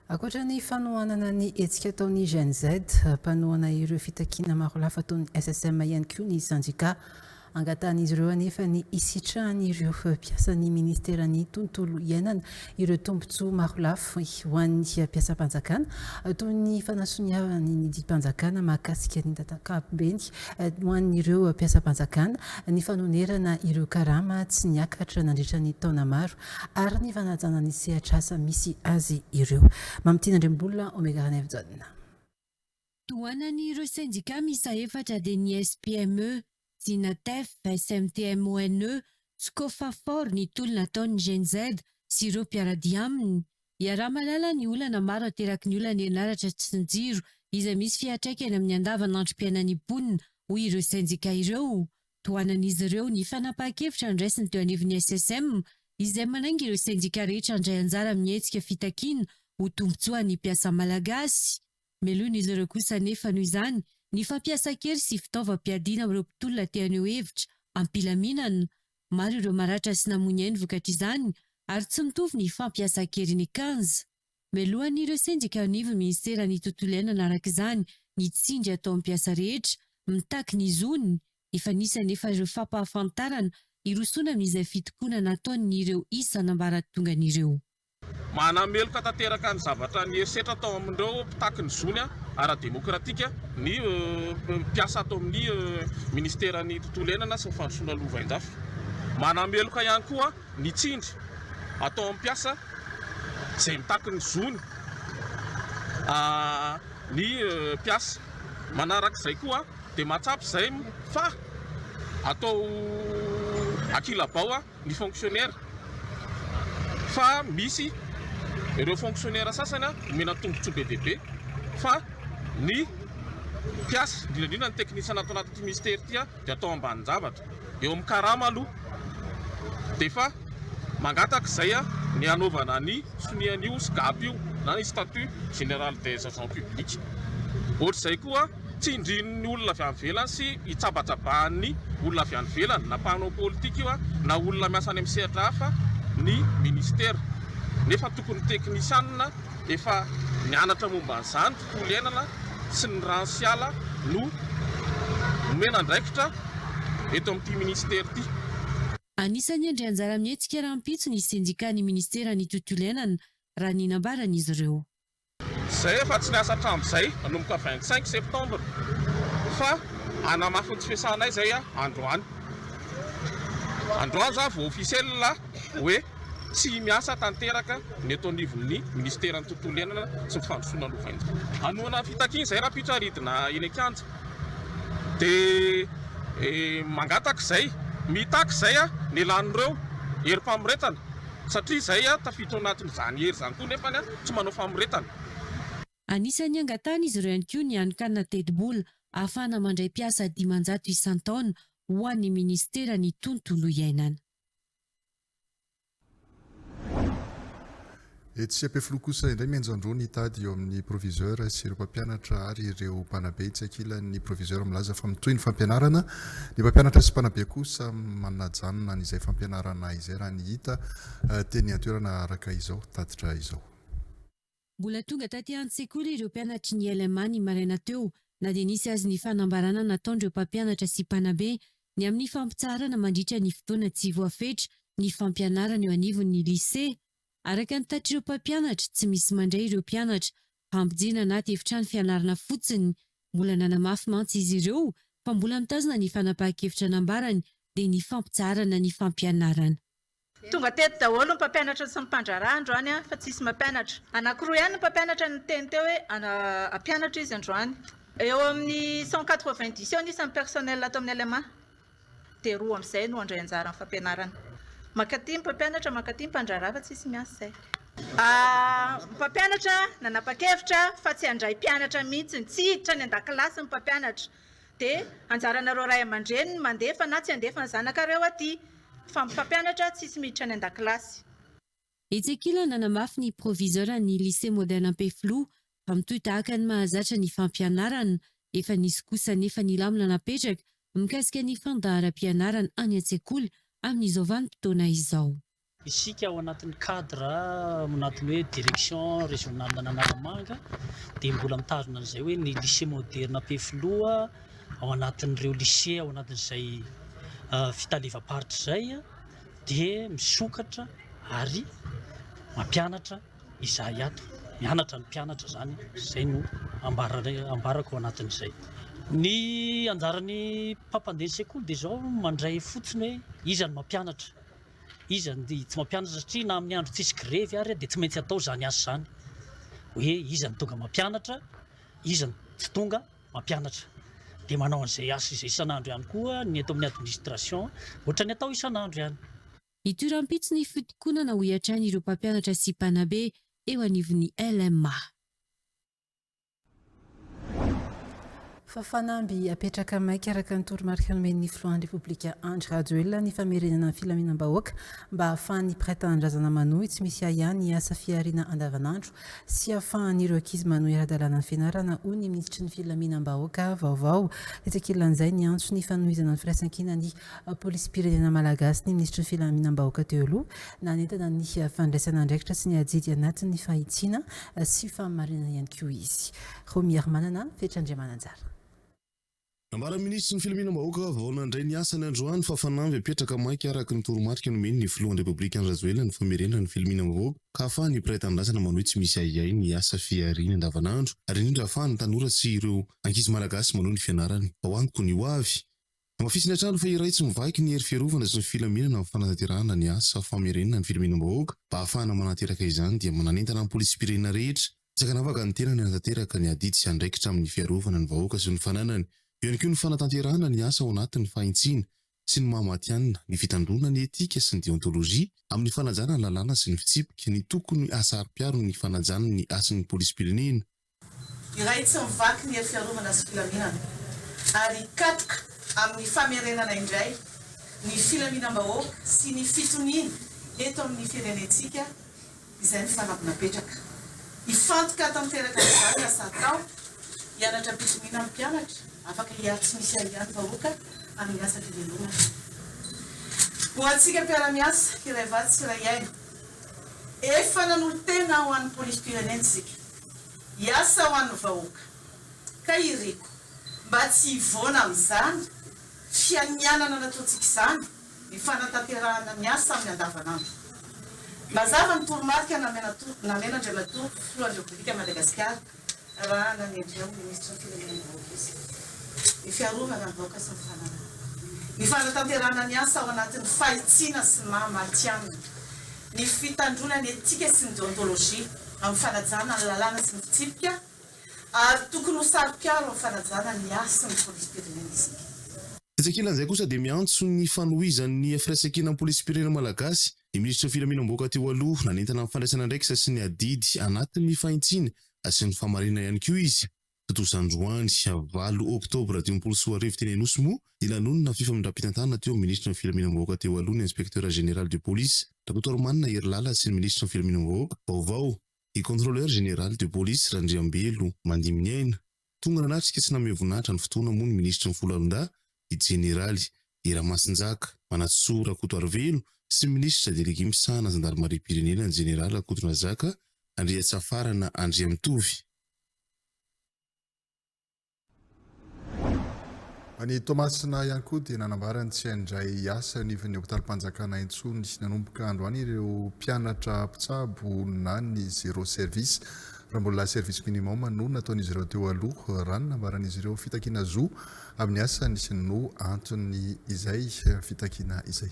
Ankoatra ny fanohanana ny hetsika ataon'ny Gen Z, mpanohana ireo fitakiana marolafy ataon'ny SSM ihany koa ny sendika. Angatahan'izy ireo anefa ny hisitrahan'ireo mpiasan'ny minisiteran'ny tontolo iainana ireo tombontsoa marolafy ho an'ny mpiasam-panjakana toy ny fanasoniavana ny didim-panjakana mahakasika ny ankapobeny ho an'ireo mpiasam-panjakana, ny fanonerana ireo karama tsy niakatra nandritra ny taona maro ary ny fanajana ny sehatr'asa misy azy ireo. Mamitiana Andriambololona, Omega Ranaivojaona. Tohanan'ireo sendika miisa efatra dia ny SPME, Zinatef, SMTMONE, Scofafor ny tolona ataon'ny Gen Z sy ireo mpiara-dia aminy. Iaraha-mahalala ny olana maro ateraky ny olan'ny herinaratra sy ny jiro izay misy fiantraikany amin'ny andavanandrom-piainan'ny mponina, hoy ireo sendika ireo. Tohanan'izy ireo ny fanapahan-kevitra noraisiny teo anivon'ny SSM izay manainga ireo sendika rehetra handray anjara amin'ny hetsika fitakiana ho tombontsoan'ny mpiasa malagasy. Melohin'izy ireo kosa anefa noho izany ny fampiasan-kery sy fitaovam-piadiana amin'ireo mpitolona te haneho hevitra am-pilaminana. Maro ireo maratra sy namoy ny ainy vokatr'izany ary tsy mitovy ny fampiasan-kery ny kanja. Melohan'ireo sendika anivon'ny minisiteran'ny tontolo iainana araka izany ny tsindry ataon'ny mpiasa rehetra mitaky ny zony. Efa nisy anefa ireo fampahafantarana hirosoana amin'izay fitokonana ataon'ireo isan'ambaratongany ireo. Manameloka tanteraka ny zavatra ny herisetra atao amin'ireo mpitaky ny zony ara-demokratika ny mpiasa ato amin'ny minisiteran'ny tontolo iainana sy ny fandrosoana lovainjafy. Manameloka ihany koa ny tsindry atao amin'ny mpiasa izay mitaky ny zony ny mpiasa. Manarak'izay koa dia mahatsapa izay fa atao ankilabao ny fonctionnaire fa misy ireo fonctionnaire sasany omena tombotsoa be dia be fa ny mpiasa, indrindra indrindra ny teknisiana ato anatin'ity ministera ity dia atao ambanin-javatra. Eo amin'ny karama aloha dia efa mangataka izay ny hanaovana ny sonia an'io SGAP io na ny statut général des agents publics. Ohatr'izay koa tsindrin'ny olona avy any ivelany sy itsabatsabahan'ny olona avy any ivelany na mpanao politika io na olona miasa any amin'ny sehatra hafa ny ministera nefa tokony teknisianina efa nianatra momba an'izany tontolo iainana sy ny rano sy ala no omena andraikitra eto amin'ity minisitera ity. Anisan'ny handray anjara amin'ny hetsika rahampitso ny sendikan'ny minisiteran'ny tontolo iainana, raha ny nambaran'izy ireo. Izay efa tsy niasa hatramin'izay nanomboka 25 septembre fa hanamafy ny tsy fiasanay izay androany. Androany izany vao officiel hoe tsy miasa tanteraka ny eto anivon'ny minisiteran'ny tontolo iainana sy ny fandrosoana lovainjafy. Hanohana ny fitakiana izay rahampitso ary hidina eny an-kianja dia mangataka izay, mitaky izay ny elan'ireo herim-pamoretana satria izay tafiditra ao anatin'izany hery izany koa nefany tsy manao famoretana. Anisan'ny angatahan'izy ireo ihany koa ny hanokanana tetibola ahafahana mandray mpiasa 500 isan-taona ho an'ny minisiteran'ny tontolo iainana. Etsy Ampefiloha kosa indray mianjandroa ny tady eo amin'ny proviseur sy ireo mpampianatra ary ireo mpanabe. Etsy ankilany ny proviseur milaza fa mitohy ny fampianarana, ny mpampianatra sy mpanabe kosa manajanona an'izay fampianarana izay raha ny hita teny an-toerana araka izao tatitra izao. Mbola tonga taty an-tsekoly ireo mpianatry ny LMA ny maraina teo na dia nisy azy ny fanambarana nataon'ireo mpampianatra sy mpanabe ny amin'ny fampitsaharana mandritra ny fotoana tsy voafetra ny fampianarana eo anivon'ny lycée. Araka ny tatitr'ireo mpampianatra, tsy misy mandray ireo mpianatra fa ampidirina anaty efitrano fianarana fotsiny. Mbola nanamafy mantsy izy ireo fa mbola mitazona ny fanapahan-kevitra nambarany dia ny fampitsaharana ny fampianarana. Tonga teto daholo ny mpampianatra sy ny mpandraharaha androany fa tsisy mampianatra. Anankiroa ihany ny mpampianatra niteny teo hoe hampianatra izy androany. Eo amin'ny 190 eo ny isan'ny personnel ato amin'ny LMA. Dia roa amin'izay no handray anjara amin'ny fampianarana. Mankaty ny mpampianatra, mankaty ny mpandraharaha fa tsisy miasa izay. Ny mpampianatra nanapa-kevitra fa tsy handray mpianatra mihitsy, tsy hiditra any an-dakilasy ny mpampianatra. Dia anjaranareo ray aman-dreny ny mandefa na tsy handefa ny zanakareo aty. Fa ny mpampianatra tsisy miditra any an-dakilasy. Etsy ankilany, nanamafy ny proviseur ny Lycée Moderne Ampefiloha fa mitohy tahaka ny mahazatra ny fampianarana. Efa nisy kosa anefa ny lamina napetraka mikasika ny fandaharam-pianarana any an-tsekoly amin'izao vanim-potoana izao. Isika ao anatin'ny cadre ao anatin'ny hoe direction régionale an'Analamanga dia mbola mitazona an'izay hoe ny lycée moderne Ampefiloha ao anatin'ireo lycée ao anatin'izay fitalevam-paritra izay dia misokatra ary mampianatra izahay ato. Mianatra ny mpianatra izany, izay no ambarako ao anatin'izay. Ny anjaran'ny mpampandeha ny sekoly dia izao mandray fotsiny hoe iza no mampianatra. Iza no tsy mampianatra satria na amin'ny andro tsisy grevy ary dia tsy maintsy atao izany asa izany hoe iza no tonga mampianatra, iza no tsy tonga mampianatra. Dia manao an'izay asa izay isan'andro ihany koa ny eto amin'ny administration, ohatran'ny atao isan'andro ihany. Hitohy rahampitso ny fitokonana hoy hatrany ireo mpampianatra sy mpanabe eo anivon'ny LMA. Fa fanamby apetraka maika araka ny toromarika nomen'ny filohan'ny Repoblika Andry Rajoelina ny famerenana ny filaminam-bahoaka mba hahafahan'ny mpiray tanindrazana manohy tsy misy ahiahy ny asa fihariana andavanandro sy hahafahan'ireo ankizy manohy ara-dalàna ny fianarana hoy ny minisitry ny filaminam-bahoaka vaovao. Tetsy ankilan'izay, niantso ny fanohizana ny firaisankinan'ny polisim-pirenena malagasy ny minisitry ny filaminam-bahoaka teo aloha Nanentana ny fandraisana andraikitra sy ny adidy anatin'ny fahitsiana sy fahamarinana ihany koa izy. Romiarimanana Fetra Andriamananjara. Nambaran'ny minisitry ny filaminam-bahoaka vao nandray ny asany androany fa fanamby apetraka maika araka ny toromarika nomen'ny filohan'ny Repoblika Andry Rajoelina ny famerenana ny filaminam-bahoaka ka ahafahan'ny mpiray tanindrazana manohy tsy misy ahiahy ny asa fihariany andavanandro ary indrindra ahafahan'ny tanora sy ireo ankizy malagasy manohy ny fianarany ho antoky ny ho avy. Hamafisiny hatrany fa iray tsy mivaky ny hery fiarovana sy ny filaminana amin'ny fanatanterahana ny asa famerenana ny filaminam-bahoaka. Mba hahafahana manateraka izany dia mananentana ny polisim-pirenena rehetra tsy ankanavaka ny tenany hanatanteraka ny adidy sy andraikitra amin'ny fiarovana ny vahoaka sy ny fananany. Eo ihany koa ny fanatanterahana ny asa ao anatin'ny fahintsiana sy ny maha matihanina, ny fitandroana ny etika sy ny deontolojia amin'ny fanajana ny lalàna sy ny fitsipika, ny tokony hahasaro-piaro ny fanajana ny hasin'ny polisim-pirenena. Iray tsy mivaky ny hery fiarovana sy filaminana ary hikatroka amin'ny famerenana indray ny filaminam-bahoaka sy ny fitoniana eto amin'ny firenentsika izay ny fanamby napetraka. Hifantoka tanteraka amin'izany ny asa atao, hianatra am-pitoniana ny mpianatra, afaka hiaro tsy misy ahiahy ny vahoaka amin'ny asa fivelomana. Ho antsika mpiara-miasa, iray vatsy sy iray aina, efa nanolo-tena ho an'ny polisim-pirenena isika. Hiasa ho an'ny vahoaka. Ka iriko mba tsy hivoana amin'izany fianianana nataontsika izany ny fanatanterahana ny asa amin'ny andavanandro. Mazava ny toromarika namen'Andriamatoa Filohan'ny Repoblikan'i Madagasikara raha nanendry ahy ho Minisitry ny Filaminam-bahoaka izy. Ny fiarovana ny vahoaka sy ny fananany. Ny fanatanterahana ny asa ao anatin'ny fahitsiana sy ny maha matihanina. Ny fitandroana ny etika sy ny deontolojia. amin'ny fanajana ny lalàna sy ny fitsipika ary tokony ho saro-piaro amin'ny fanajana ny hasin'ny polisim-pirenena isika. Etsy ankilan'izay kosa dia miantso ny fanohizan'ny firaisankinan'ny polisim-pirenena malagasy ny minisitry ny filaminam-bahoaka teo aloha nanentana ny fandraisana andraikitra sy ny adidy anatin'ny fahintsiana sy ny fahamarinana ihany koa izy. Tontosa androany, valo oktobra 2050 teny Anosy moa ny lanonana fifamindram-pitantanana teo amin'ny minisitry ny Filaminam-bahoaka teo aloha ny Inspecteur Général de Police, Rakotoarimanana Herilala sy ny minisitry ny Filaminam-bahoaka vaovao, ny Contrôleur Général de Police Randriambelo Mandiminiaina. Tonga nanatrika sy namehy voninahitra ny fotoana moa ny minisitry ny Foloalindahy, ny Jeneraly Heramasinjaka Manantsoa Rakotoarivelo sy ny minisitra delege misahana ny zandarimariam-pirenena ny Jeneraly Rakotonazaka Andriatsafarana Andriamitovy. Any Toamasina ihany koa dia nanambara ny tsy handray hiasa anivon'ny hopitalim-panjakana intsony nanomboka androany ireo mpianatra mpitsabo na ny zéro service raha mbola service minimum no nataon'izy ireo teo aloha. Raha ny nambaran'izy ireo fitakiana zo amin'ny asany no antony izay fitakiana izay.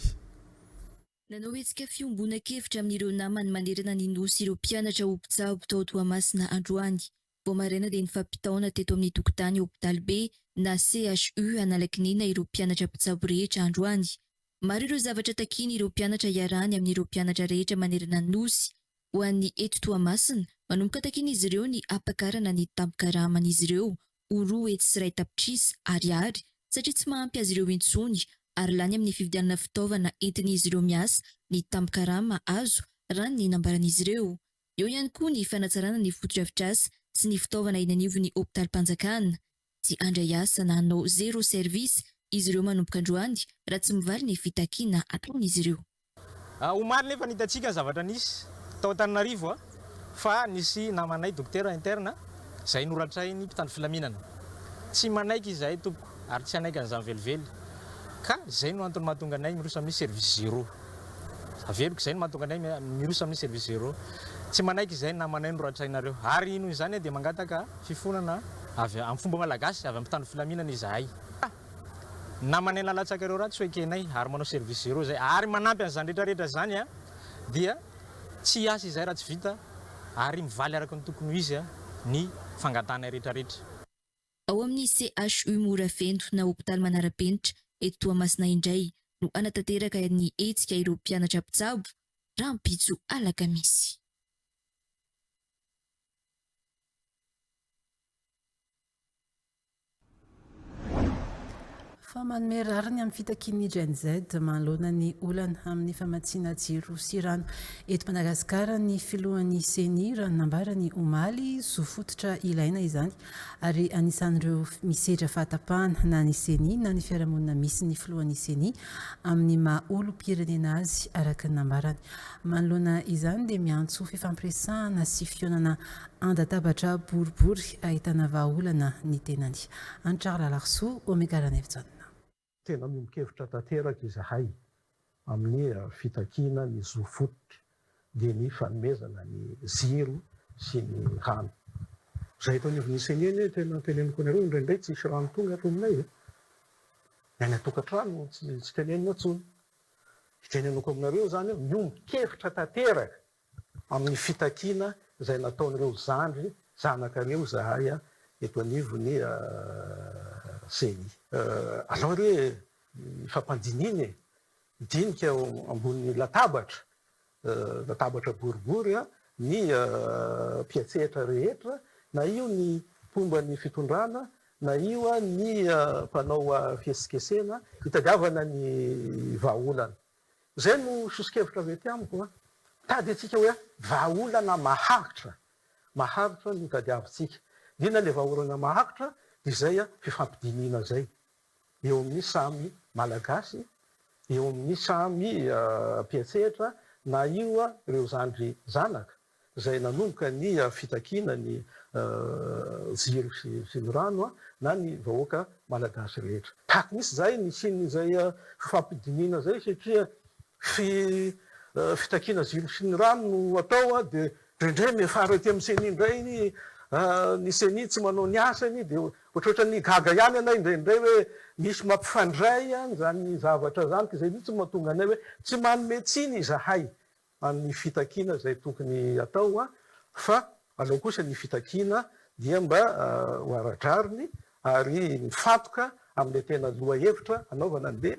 Nanao hetsika fiombonan-kevitra amin'ireo namany manerana ny Nosy ireo mpianatra ho mpitsabo tao Toamasina androany. Vao maraina dia nifampitaona teto amin'ny tokotany hopitaly be na CHU Analakinina ireo mpianatra mpitsabo rehetra androany. Maro ireo zavatra takian'ireo mpianatra iarahany amin'ireo mpianatra rehetra manerana ny Nosy. Ho an'ny eto Toamasina, manomboka takian'izy ireo ny hampakarana ny tambin-karaman'izy ireo ho 201 tapitrisa ariary satria tsy mahampy azy ireo intsony ary lany amin'ny fividianana fitaovana entin'izy ireo miasa ny tambin-karama azo raha ny nambaran'izy ireo. Eo ihany koa ny fanatsarana ny fotodrafitrasa sy ny fitaovana eny anivon'ny hopitalim-panjakana. Tsy handray asa na hanao zéro service izy ireo manomboka androany raha tsy mivaly ny fitakiana ataon'izy ireo. Omaly nefa nitantsika ny zavatra nisy tao Antananarivo fa nisy namanay dokotera interne izay noratrain'ny mpitandro filaminana. Tsy manaiky izahay tompoko ary tsy hanaiky an'izany velively ka izay no antony mahatonga anay miroso amin'ny service zéro. Averiko, izay no mahatonga anay miroso amin'ny service zéro. Tsy manaiky izay namanay noratrainareo ary noho izany dia mangataka fifonana avy amin'ny fomba malagasy avy amin'ny mpitandro filaminana izahay. Namanay nalatsaka ireo raha tsy ho ekenay ary manao service zéro izay ary manampy an'izany rehetra rehetra izany dia tsy hiasa izahay raha tsy vita ary mivaly araka ny tokony ho izy ny fangatahanay rehetra rehetra. Ao amin'ny CHU Morafeno na hopitaly manara-penitra eto Toamasina indray no hanatanteraka ny hetsika ireo mpianatra mpitsabo rahampitso alakamisy. Fa manome rariny amin'ny fitakian'ny Gen Z manoloana ny olana amin'ny famatsiana jiro sy rano eto Madagasikara ny filohan'ny Ceni raha ny nambarany omaly. Zo fototra ilaina izany ary anisan'ireo misedra fahatapahana na ny Ceni na ny fiarahamonina misy ny filohan'ny Ceni amin'ny maha olom-pirenena azy araka ny nambarany. Manoloana izany dia miantso fifampiresahana sy fihaonana An-databatra boribory ahitana vahaolana ny tenany. Antra Ralalarisoa, Omega Ranaivojaona. Tena miombon-kevitra tanteraka izahay amin'ny fitakiana ny zo fototra dia ny fanomezana ny jiro sy ny rano. Izahay eto anivon'ny Ceni anie tena teneniko anareo indraindray tsisy rano tonga ato aminay e! Ny any an-tokantrano tsy tenenina intsony. Itenenako aminareo izany hoe miombon-kevitra tanteraka amin'ny fitakiana izay nataon'ireo zandry zanakareo izahay eto anivon'ny Ceni. Alao re hifampandinihina e! Dinika eo ambony latabatra, latabatra boribory ny mpiantsehatra rehetra, na io ny mpomba ny fitondrana, na io ny mpanao fihetsiketsehana, hitadiavana ny vahaolana. Izay no soso-kevitra avy aty amiko an! Mitady antsika hoe vahaolana maharitra, maharitra no tadiavintsika. Inona ilay vahaolana maharitra? Dia izay fifampidinihina izay eo amin'ny samy Malagasy, eo amin'ny samy mpiantsehatra na io ireo zandry zanaka izay nanomboka ny fitakiana ny jiro sy ny rano na ny vahoaka Malagasy rehetra. Tahaka misy izay nisian'izay fifampidinihina izay satria fitakiana jiro sy ny rano no atao dia indraindray miafara ety amin'ny ceni indray ny ceni tsy manao ny asany dia ohatrohatran'ny gaga ihany anay indraindray hoe misy mampifandray an'izany zavatra izany ka izay mihitsy no mahatonga anay hoe tsy manome tsiny izahay amin'ny fitakiana izay tokony atao fa aleo kosa ny fitakiana dia mba ho ara-drariny ary mifantoka amin'ilay tena lohahevitra anaovana an'ilay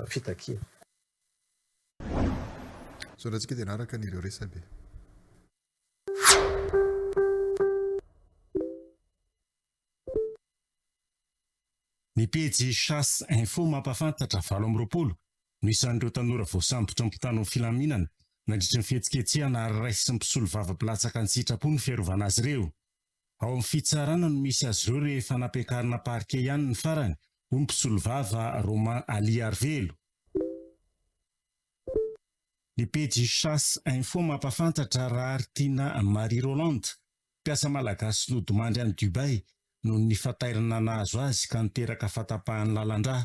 fitakiana. Misaotra antsika dia nanaraka an'ireo resabe. Ny pejy Chasse Info mampahafantatra 28 no isan'ireo tanora voasambotra mpitandro ny filaminana nandritra ny fihetsiketsehana ary raisin'ny mpisolovava mpilatsaka an-tsitrapo ny fiarovana azy ireo. Ao amin'ny fitsarana no misy azy ireo rehefa nampiakarina parquet ihany ny farany, hoy ny mpisolovava Romain Ali Arivelo. Ny pejy Chasse Info mampahafantatra Raharitiana Marie Rolande, mpiasa malagasy nodimandry any Dubaï noho ny fatairana nahazo azy ka niteraka fahatapahan'ny lalan-drà.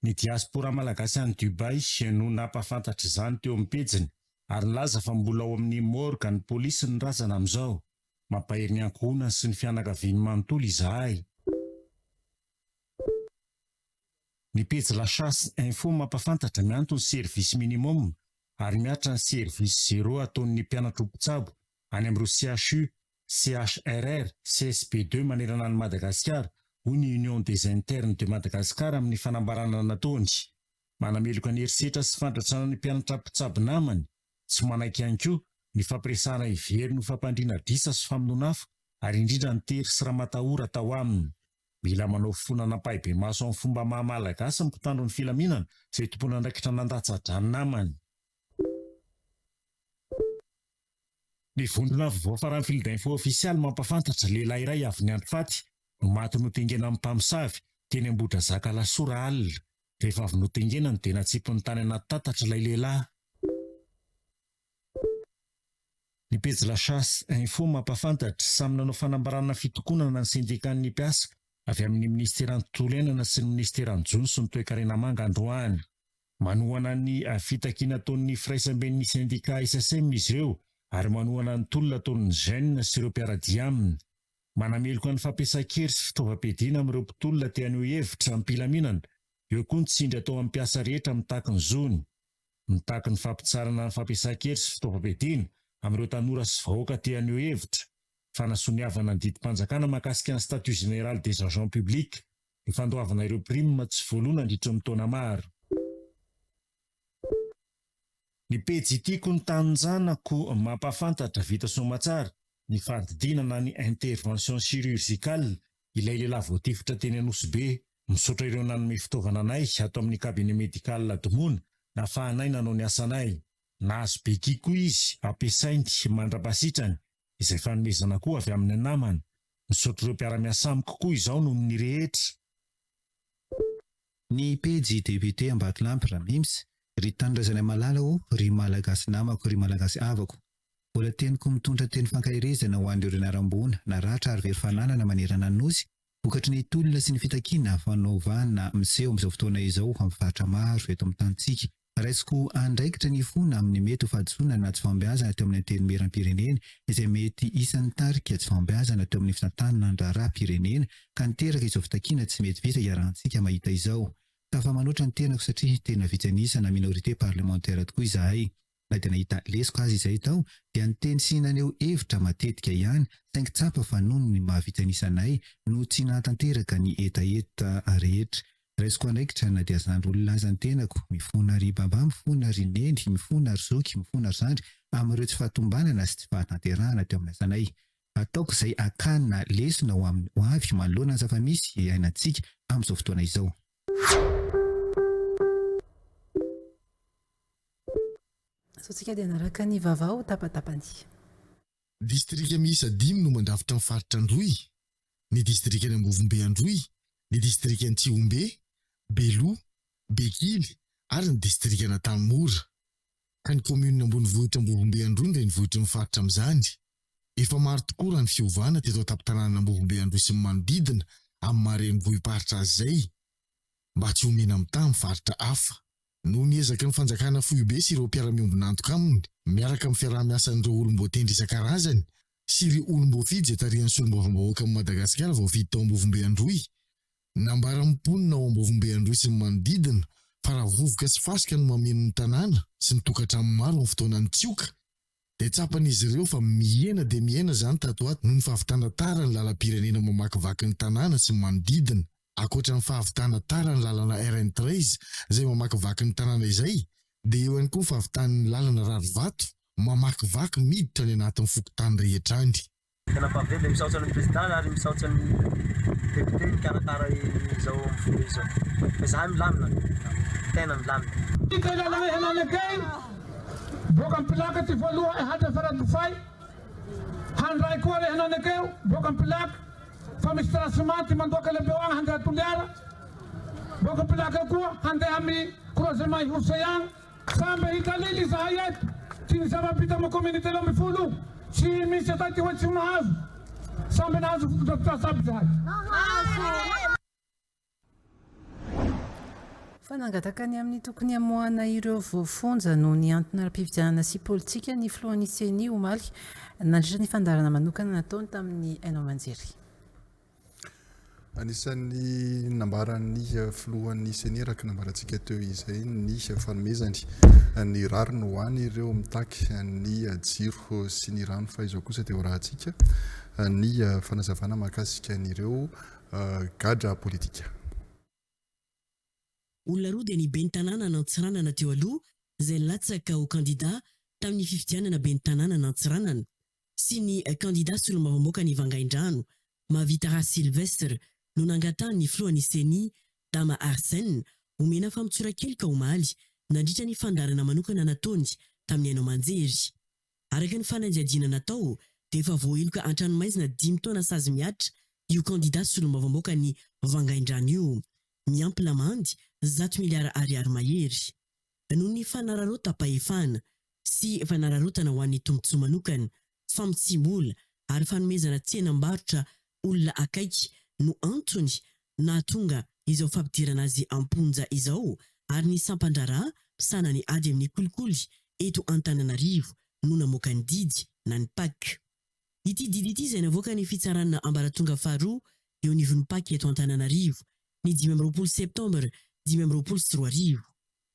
Ny diaspora malagasy any Dubaï no nampahafantatra izany teo amin'ny pejiny ary nilaza fa mbola ao amin'ny morgue ny polisy ny razana amin'izao. Mampahery ny ankohonany sy ny fianakaviany manontolo izahay. Ny pejy La Chasse Info mampahafantatra mianto ny service minimum ary mihatra ny service zéro ataon'ny mpianatra ho mpitsabo any amin'ireo CHU, CHRR, CSB ii manerana an'i Madagasikara, hoy ny Union des Internes de Madagascar amin'ny fanambarana nataony. Manameloka ny herisetra sy fandratrana ny mpianatra mpitsabo namany. Tsy manaiky ihany koa ny fampiresahana heveriny ho fampandriana adrisa sy famonoana afo ary indrindra ny tery sy ramatahora atao aminy. Mila manao fonana ampahibemaso amin'ny fomba maha Malagasy ny mpitandro ny filaminana izay tompon'andraikitra nandatsa-drà ny namany. Ny vondrona vaovao faran'ny Fildinfo ofisialy mampahafantatra lehilahy iray avy niandry faty no maty notengenan'ny mpamosavy teny Ambohidrazaka Alasora alina. Rehefa avy notengenany dia natsipiny tany anaty tatatra ilay lehilahy. Ny pejy La Chasse Info mampahafantatra, samy nanao fanambarana fitokonana ny sendikan'ny mpiasa avy amin'ny minisiteran'ny tontolo iainana sy ny minisiteran'ny jono sy ny toekarena manga androany. Manohana ny fitakiana ataon'ny firaisamben'ny sendika SSM izy ireo ary manohana ny tolona ataon'ny Gen sy ireo mpiara-dia aminy. Manameloka ny fampiasan-kery sy fitaovam-piadiana amin'ireo mpitolona te haneho hevitra am-pilaminana. Eo koa ny tsindry atao amin'ny mpiasa rehetra mitaky ny zony. Mitaky ny fampitsaharana ny fampiasan-kery sy fitaovam-piadiana amin'ireo tanora sy vahoaka te haneho hevitra. Fanasoniavana ny didim-panjakana mahakasika ny statut général des agents publics. Ny fandoavana ireo prime tsy voaloa nandritry ny taona maro. Ny pejy Tiako ny tanin-janako mampahafantatra vita soamatsara ny fandidiana na ny intervention chirurgicale ilay lehilahy voatifitra teny Anosibe. Misaotra ireo nanome fitaovana anay ato amin'ny cabinet médical Domoina nahafahanay nanao ny asanay. Nahazo béquille koa izy ampiasainy mandra-pahasitrany izay fanomezana koa avy amin'ny namana. Misaotra ireo mpiara-miasa amiko koa izao noho ny rehetra. Ny pejy Député Ambatolampy Ramims, Ry tanindrazanay malala ô, ry Malagasy namako, ry Malagasy havako. Mbola teniko mitondra teny fankaherezana ho an'ireo niharam-boina, naratra ary very fananana manerana ny Nosy, Vokatry ny tolona sy ny fitakiana fanaovana miseho amin'izao fotoana izao amin'ny faritra maro eto amin'ny tanintsika. Raisiko andraikitra ny fona amin'ny mety ho fahadisoana na tsy fahombiazana teo amin'ny Antenimierampirenena izay mety isan'ny nitarika tsy fahombiazana teo amin'ny fitantanana ny raharaham-pirenena ka niteraka izao fitakiana tsy mety vita iarahantsika mahita izao. Tafa-manoatra ny tenako satria tena vitsy an'isa na minorité parlementaire tokoa izahay. Na dia nahita lesoka aza izahay tao dia niteny sy naneho hevitra matetika ihany saingy tsapa fa noho ny maha vitsy an'isa anay no tsy nahatanteraka ny hetaheta rehetra. Raisiko andraikitra na dia zandry olona aza ny tenako, mifona ry Baba, mifona ry Neny, mifona ry Zoky, mifona ry Zandry amin'ireo tsy fahatombanana sy tsy fahatanterahana teo amin'ny asanay. Ataoko izay hakana lesona ho amin'ny ho avy manoloana ny zava-misy iainantsika amin'izao fotoana izao. Asaontsika dia hanaraka ny vavao tapatapany. Distrika miisa dimy no mandrafitra ny faritra Androy, ny distrikan'i Ambovombe Androy, ny distrikan'i Tsihombe, Beloha, Bekily ary ny distrikan'Antanimora. Ka ny kaominina ambonivohitra Ambovombe Androy no renivohitry ny faritra amin'izany. Efa maro tokoa raha ny fiovana teto an-tampon-tanànan'Ambovombe Androy sy ny manodidina amin'ny maha renivohi-paritra azy izay, mba tsy ho mena-mitaha amin'ny faritra hafa. Noho ny ezaky ny fanjakana foibe sy ireo mpiara-miombon'antoka aminy, miaraka amin'ny fiaraha-miasan'ireo olom-boatendry isan-karazany sy ireo olom-boafidy izay tarihan'ny solombavambahoakan'i Madagasikara voafidy tao Ambovombe Androy. Nambaran'ny mponina ao Ambovombe Androy sy ny manodidina fa raha vovoka sy fasika no mameno ny tanàna sy ny tokantrano maro amin'ny fotoanan'ny tsioka dia tsapan'izy ireo fa mihena dia mihena izany tato ho ato noho ny fahavitana tara ny lalam-pirenena mamakivaky ny tanàna sy ny manodidina. Ankoatra ny fahavitana tara ny lalana RN 13 izay mamakivaky ny tanàna izay dia eo ihany koa ny fahavitan'ny lalana rarivato mamakivaky miditra any anatin'ny fokontany rehetra any. Tena mpahavelo dia misaotra an'ny président ary misaotra ny député nikarakara izao mivory izao. Fa izahay milamina, tena milamina. Ty lalagna henanekey, boaka am-pilaka ty voaloha'e hatra Faradofay, handray koa re henanekeo, boaka am-pilaka, fa misy trasimanty mandoaka le mbeo agny handeha Toliara, boaka am-pilaka eo koa handeha amy croisement Ihorosey agny. Sambe hitalily izahay eto, ty ny zava-bita amy commune 13 io, tsy misy atao ty hoe tsy ho nahazo, sambe nahazo fotodrafitrasa aby zahay. Fa nangataka ny amin'ny tokony hamoahana ireo voafonja noho ny antony ara-pifidianana sy politika ny filohan'ny Ceni omaly nandritra ny fandaharana manokana nataony tamin'ny haino aman-jery. Anisan'ny nambaran'ny filohan'ny Ceni araka ny nambarantsika teo izay ny fanomezany ny rariny ho an'ireo mitaky ny jiro sy ny rano fa izao kosa dia horahantsika ny fanazavana mahakasika an'ireo gadra politika. Olona roa dia ny ben'ny tanàna an'Antsiranana teo aloha izay nilatsaka ho kandida tamin'ny fifidianana ben'ny tanàna an'Antsiranana sy ny kandida solombavambaokan'i Vangaindrano, Mahavitara Sylvestre no nangatahan'ny filohan'ny Ceni, Dama Arsène, omena famotsoran-keloka omaly nandritra ny fandaharana manokana nataony tamin'ny haino aman-jery. Araka ny fanadihadiana natao dia efa voaheloka an-tranomaizina dimy taona sazy mihatra io kandida solombavambaokan'i Vangaindrano io, miampy lamandy zato miliara ariary mahery. Noho ny fanararaotam-pahefana sy fanararaotana ho an'ny tombontsoa manokana, famotsiam-bola ary fanomezana tsenam-barotra olona akaiky no antony nahatonga izao fampidirana azy am-ponja izao ary ny sampan-draharaha misahana ny ady amin'ny kolikoly eto Antananarivo no namoaka ny didy na ny Pac. Ity didy ity izay navoakan'ny fitsarana ambaratonga faharoa eo anivon'ny Pac eto Antananarivo ny 25 septambra 2025.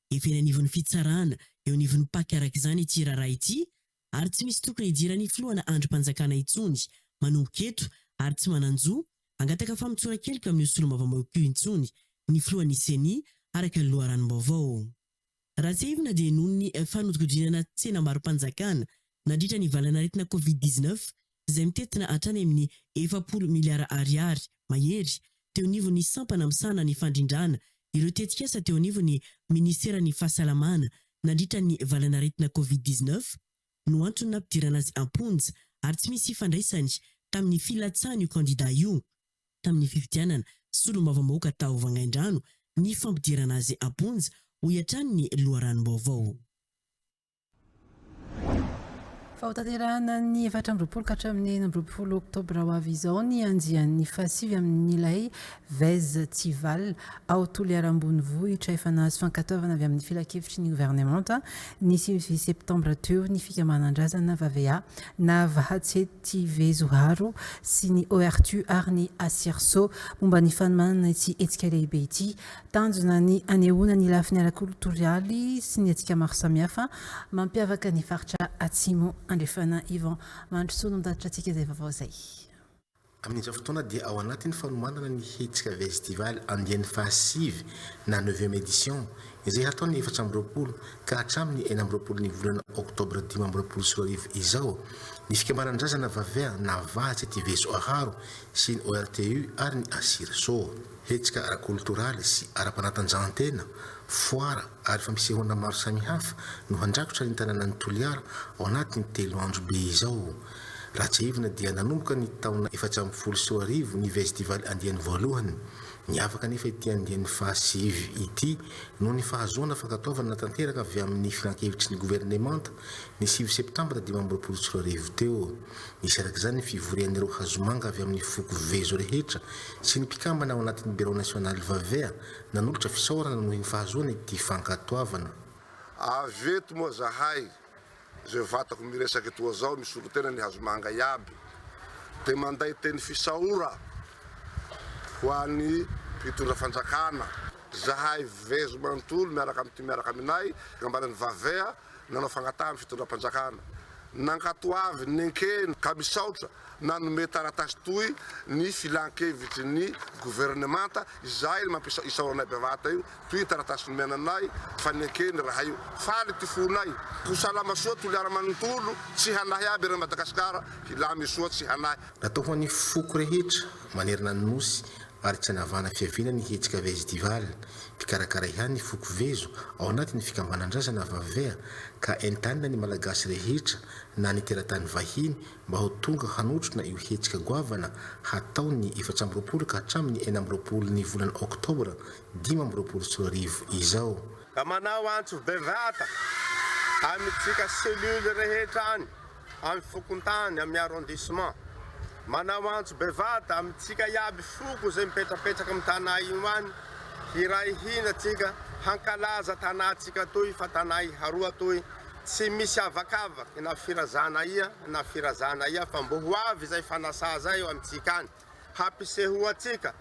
Efa eny anivon'ny fitsarana eo anivon'ny Pac araka izany ity raharaha ity ary tsy misy tokony hidiran'ny filohana andrim-panjakana intsony manomboka eto ary tsy manan-jo hangataka famotsoran-keloka amin'io solombavambahoaka io intsony ny filohan'ny Ceni araka ny loharanom-baovao. Raha tsiahivina dia noho ny fanodikodinana tsenam-barom-panjakana nandritra ny valan'aretina Covid 19 izay mitentina hatrany amin'ny 40 miliara ariary mahery teo anivon'ny sampana misahana ny fandrindrana ireo tetikasa teo anivon'ny minisiteran'ny fahasalamana nandritra ny valan'aretina Covid 19 no antony nampidirana azy am-ponja ary tsy misy ifandraisany tamin'ny filatsahan'io kandida io tamin'ny fifidianana solombavambahoaka tao Vangaindrano ny fampidirana azy am-ponja, hoy hatrany ny loharanom-baovao. Fa hotanterahana ny 24 ka hatramin'ny 26 oktobra ho avy izao ny andiany fahasivy amin'ilay Vez Tival ao Toliara Ambonivohitra. Efa nahazo fankatoavana avy amin'ny filankevitry ny governemanta ny sivy septambra teo ny fikambanan-drazana Vavea na Vahatse Tivezoharo sy ny ORTU ary ny Asirso momba ny fanomanana ity hetsika lehibe ity. Tanjona ny hanehoana ny lafiny ara-kolotorialy sy ny hetsika maro samihafa mampiavaka ny faritra Atsimo Andrefana. Yvan Mandrosoa no mitatitra antsika izay vaovao izay. Amin'izao fotoana dia ao anatin'ny fanomanana ny hetsika Vestival andiany fahasivy na neuvième édition izay hatao ny 24 ka hatramin'ny 26 ny volana oktobra 2025 izao ny fikambanan-drazana Vavea na Vahatse Tiveso Aharo sy ny ORTU ary ny Asirso. Hetsika ara-kolotoraly sy ara-panatanjahantena, foara ary fampisehoana maro samihafa no handrakotra ny tanànan'i Toliara ao anatin'ny telo andro be izao. Raha tsiahivina dia nanomboka ny taona 2014 ny Vestival andiany voalohany. Niavaka anefa ity andiany fahasivy ity noho ny fahazoana fankatoavana tanteraka avy amin'ny filankevitry ny governemanta ny sivy septambra 2025 teo. Nisy araka izany ny fivorian'ireo hazomanga avy amin'ny foko Vezo rehetra sy ny mpikambana ao anatin'ny Birao Nasionaly Vavea nanolotra fisaorana noho ny fahazoana ity fankatoavana. Avy eto moa zahay zay vatako miresaka etoa zao misolo tena ny hazomanga iaby de manday teny fisaora ho an'ny mpitondra fanjakana zahay vezo manontolo miaraka amty miaraka aminay fikambanan'ny vavea nanao fangatahana fitondram-panjakana, nankatoavy, nenkeny ka misaotra nanome taratasy toy ny filan-kevitry ny governemanta izay mampisa isaoranay bevata io toy taratasy nomena anay fa nenkeny raha io. Faly ty fonay. Ho salama soa Toliara manontolo, tsy hanahy aby eran'i Madagasikara, hilamy soa tsy hanahy. Natao ho an'ny foko rehetra manerana ny Nosy. ary tsy anavahana fiaviana ny hetsika Vestival. Mpikarakara ihany ny foko Vezo ao anatin'ny fikambanan-drazana Vavea ka entanina ny Malagasy rehetra na ny teratany vahiny mba ho tonga hanotrona io hetsika goavana hatao ny 24 ka hatramin'ny 26 ny volana oktobra 2025 izao. Ka manao antso bevata amintsika cellule rehetra any amin'ny fokontany, amin'ny arrondissement. Manao antso bevata amintsika iaby foko izay mipetrapetraka amin'ny tanà io any, hiray hina tsika hankalaza tanà tsika toy fa tanà iharoa toy, tsy misy avakavaky na firazana ia na firazana ia fa mbo ho avy izay fanasà zay eo amintsika any hampisehoantsika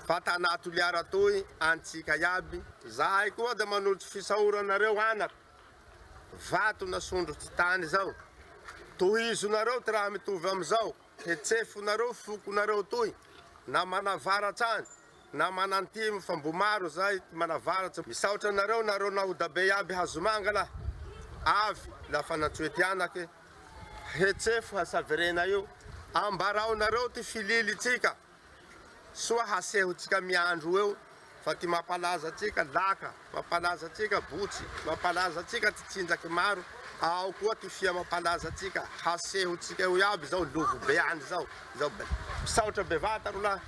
fa tanà Toliara toy antsika iaby. Zahay koa da manolotry fisaora anareo anaka. Vato nasondrotry tany zao. Tohizonareo ty raha mitovy amizao, hetsefonareo fokonareo toy, na manavaratra any, na manantimo fa mbo maro zay ty manavaratsa. Misaotra anareo nareo nahodabe iaby hazomanga lah avy lafa nantsoe ty anake, hetsefo hasaverena io, ambaraonareo ty fililitsika. Soa hasehontsika miandro eo fa ty mampalaza antsika laka, mampalaza antsika botsy, mampalaza antsika ty tsinjaky maro, ao koa ty fia mampalaza antsika, hasehontsika eo iaby zao lovo be any zao, zao misaotra bevata rolahy.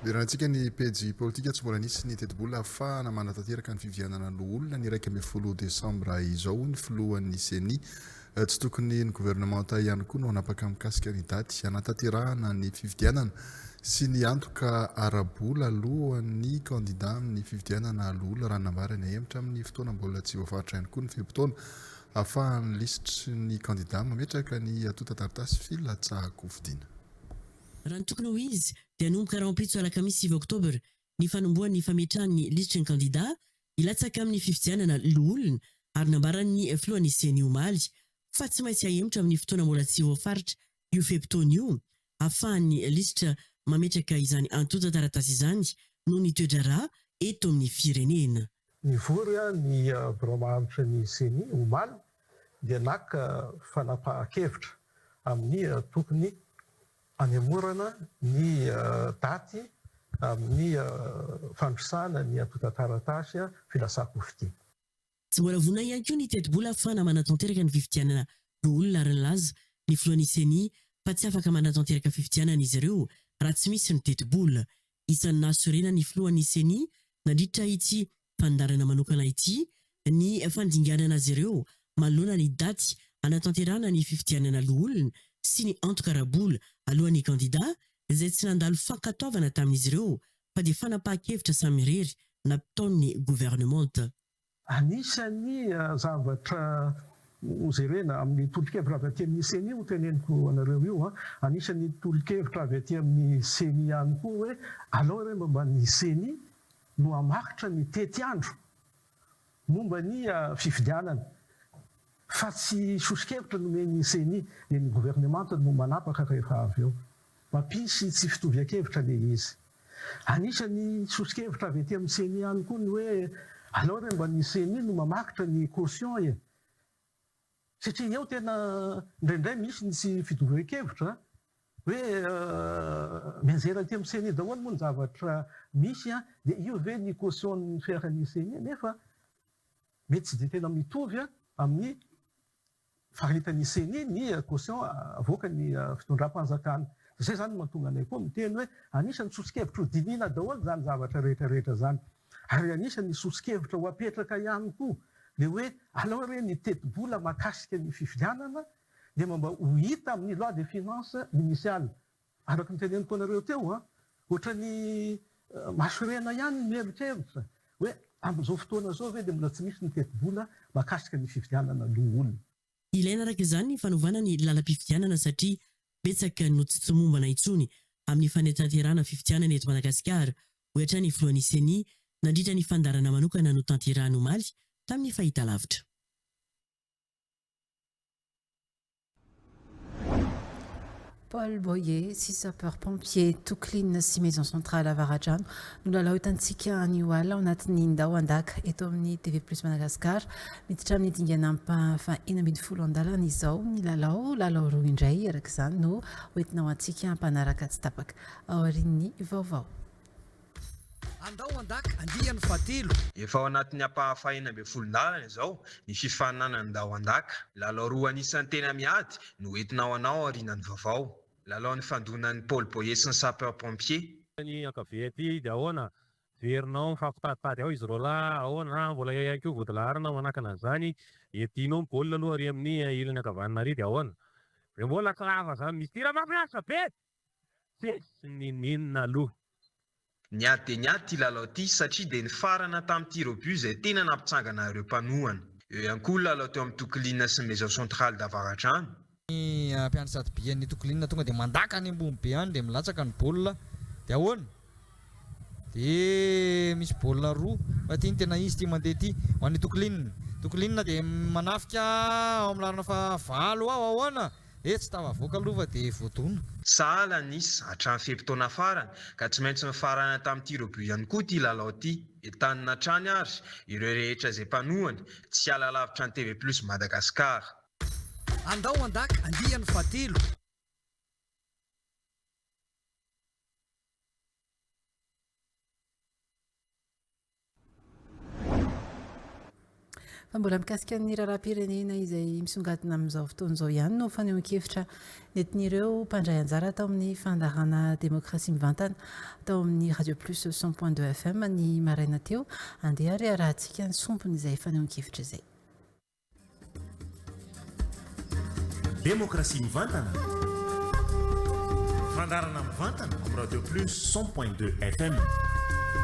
Verenantsika ny pejy politika, tsy mbola nisy ny tetibola ahafahana manatanteraka ny fifidianana loholona ny 11 desambra izao, hoy ny filohan'ny Ceni. Tsy tokony ny governemanta ihany koa no hanapaka mikasika ny daty hanatanterahana ny fifidianana sy ny antoka ara-bola alohan'ny kandida amin'ny fifidianana loholona, raha ny nambarany. Ahemotra amin'ny fotoana mbola tsy voafaritra ihany koa ny fe-potoana ahafahan'ny lisitry ny kandida mametraka ny antontan-taratasy filatsahan-kofidina. Raha ny tokony ho izy dia hanomboka rahampitso alakamisy 9 oktobra ny fanombohan'ny fametrahan'ny lisitry ny kandida hilatsaka amin'ny fifidianana loholona ary nambaran'ny filohan'ny Ceni omaly fa tsy maintsy hahemotra amin'ny fotoana mbola tsy voafaritra io fe-potoana io ahafahan'ny lisitra mametraka izany antontan-taratasy izany noho ny toe-draharaha eto amin'ny firenena. Nivory ny birao maharitry ny Ceni omaly dia naka fanapahan-kevitra amin'ny tokony hanemorana ny daty amin'ny fandrosana ny antontan-taratasy filasahan-kofidina. Tsy mbola vonona ihany koa ny tetibola ahafahana manatanteraka ny fifidianana loholona ary nilaza ny filohan'ny Ceni fa tsy afaka manatanteraka fifidianana izy ireo raha tsy misy ny tetibola. Isan'ny nahasorena ny filohan'ny Ceni nandritra ity fandaharana manokana ity ny fandinganana azy ireo manoloana ny daty hanatanterahana ny fifidianana loholona sy ny antoka ara-bola alohan'ny kandida izay tsy nandalo fankatoavana tamin'izy ireo fa dia fanapahan-kevitra samirery nataon'ny governemanta. Anisan'ny zavatra hojerena amin'ny tolo-kevitra avy aty amin'ny Ceni ho teneniko anareo io an, anisan'ny tolo-kevitra avy aty amin'ny Ceni ihany koa hoe alao re mba ny Ceni no hamaritra ny tetiandro momba ny fifidianana fa tsy soso-kevitra nomen'ny Ceni dia ny governemanta no manapaka rehefa avy eo. Mampisy tsy fitovian-kevitra ilay izy. Anisan'ny soso-kevitra avy aty amin'ny Ceni ihany koa ny hoe alao re mba ny Ceni no mamaritra ny caution e! Satria eo tena indraindray misy ny tsy fitovian-kevitra hoe mianjera aty amin'ny Ceni daholo moa ny zavatra misy dia io ve ny caution-n'ny fiaran'ny Ceni nefa mety tsy dia tena mitovy amin'ny Faritan'ny Ceni ny caution avoakan'ny fitondram-panjakana. Izay izany no mahatonga anay koa miteny hoe anisan'ny soso-kevitra ho dinihina daholo izany zavatra rehetra rehetra izany. Ary anisan'ny soso-kevitra ho apetraka ihany koa ilay hoe alao re ny tetibola mahakasika ny fifidianana dia mba ho hita amin'ny loi de finances initiale. Araka ny teneniko anareo teo an, ohatran'ny mahasorena ihany ny mieritreritra hoe amin'izao fotoana izao ve dia mbola tsy misy ny tetibola mahakasika ny fifidianana loholona. Ilaina araka izany ny fanovana ny lalam-pifidianana satria betsaka no tsy tomombana intsony amin'ny fanatanterahana fifidianana eto Madagasikara, hoy hatrany ny filohan'ny Ceni nandritra ny fandaharana manokana notanterahany omaly tamin'ny fahitalavitra. Paul Boyer sy Sapeur Pompier Tocline sy Maison Centrale Avaradrano no lalao hitantsika anio alina ao anatin'ny Ndao Andaka eto amin'ny TV Plus Madagascar. Miditra amin'ny dingana faha-16 andalana izao ny lalao, lalao roa indray araka izany no hoentina ho antsika mpanaraka tsy tapaka aorian'ny vaovao. Andao handaka andiany fahatelo. Efa ao anatin'ny ampaha faha-16 dalana izao ny fifaninanana Andao handaka. Lalao roa anisan'ny tena miady no entina ho anao aorianan'ny vaovao. Lalao nifandonan'ny Paul Boyer sy ny Sapeur Pompier. Ny ankavia aty dia ahoana? Verinao mifampitaditady ao izy roalahy, ahoana? Mbola eo ihany koa vodilaharana manakana an'izany, entinao ny baolina aloha ary amin'ny ilany ankavanana ary dia ahoana? Dia mbola tsy lava izany mihitsy. Tena mahafinaritra be! Tsisy ninoninona aloha. Niady dia niady ity lalao ity satria dia nifarana tamin'ny tir au but izay tena nampitsangana ireo mpanohana. Eo ihany koa ny lalao teo amin'ny Tokoline sy ny Maison Centrale d'Avaradrano. Ny mpiandry satibian'ny Tokoline tonga dia mandaka any ambony be any dia milatsaka ny baolina dia ahoana? Dia misy baolina roa fa ity no tena izy ity mandeha ity ho an'ny Tokoline. Tokoline dia manafika ao amin'ny laharana fahavalo ao ahoana? Eh tsy tafavoaka aloha fa dia voadona. Sahala ny isa, hatramin'ny fe-potoana farany, ka tsy maintsy nifarana tamin'ny tir au but ihany koa ity lalao ity. Entanina hatrany ary ireo rehetra izay mpanohana, tsy hiala lavitra ny TV Plus Madagascar. Andao handaka andiany fahatelo. Fa mbola mikasika ny raharaham-pirenena izay misongadina amin'izao fotoana izao ihany no fanehoan-kevitra nentin'ireo mpandray anjara tao amin'ny fandaharana Demokrasia Mivantana tao amin'ny Radio Plus 100.2 FM ny maraina teo. Andeha ary harahantsika ny sombin'izay fanehoan-kevitra izay. Demokrasia mivantana. Fandaharana mivantana amin'ny Radio Plus 100.2 FM.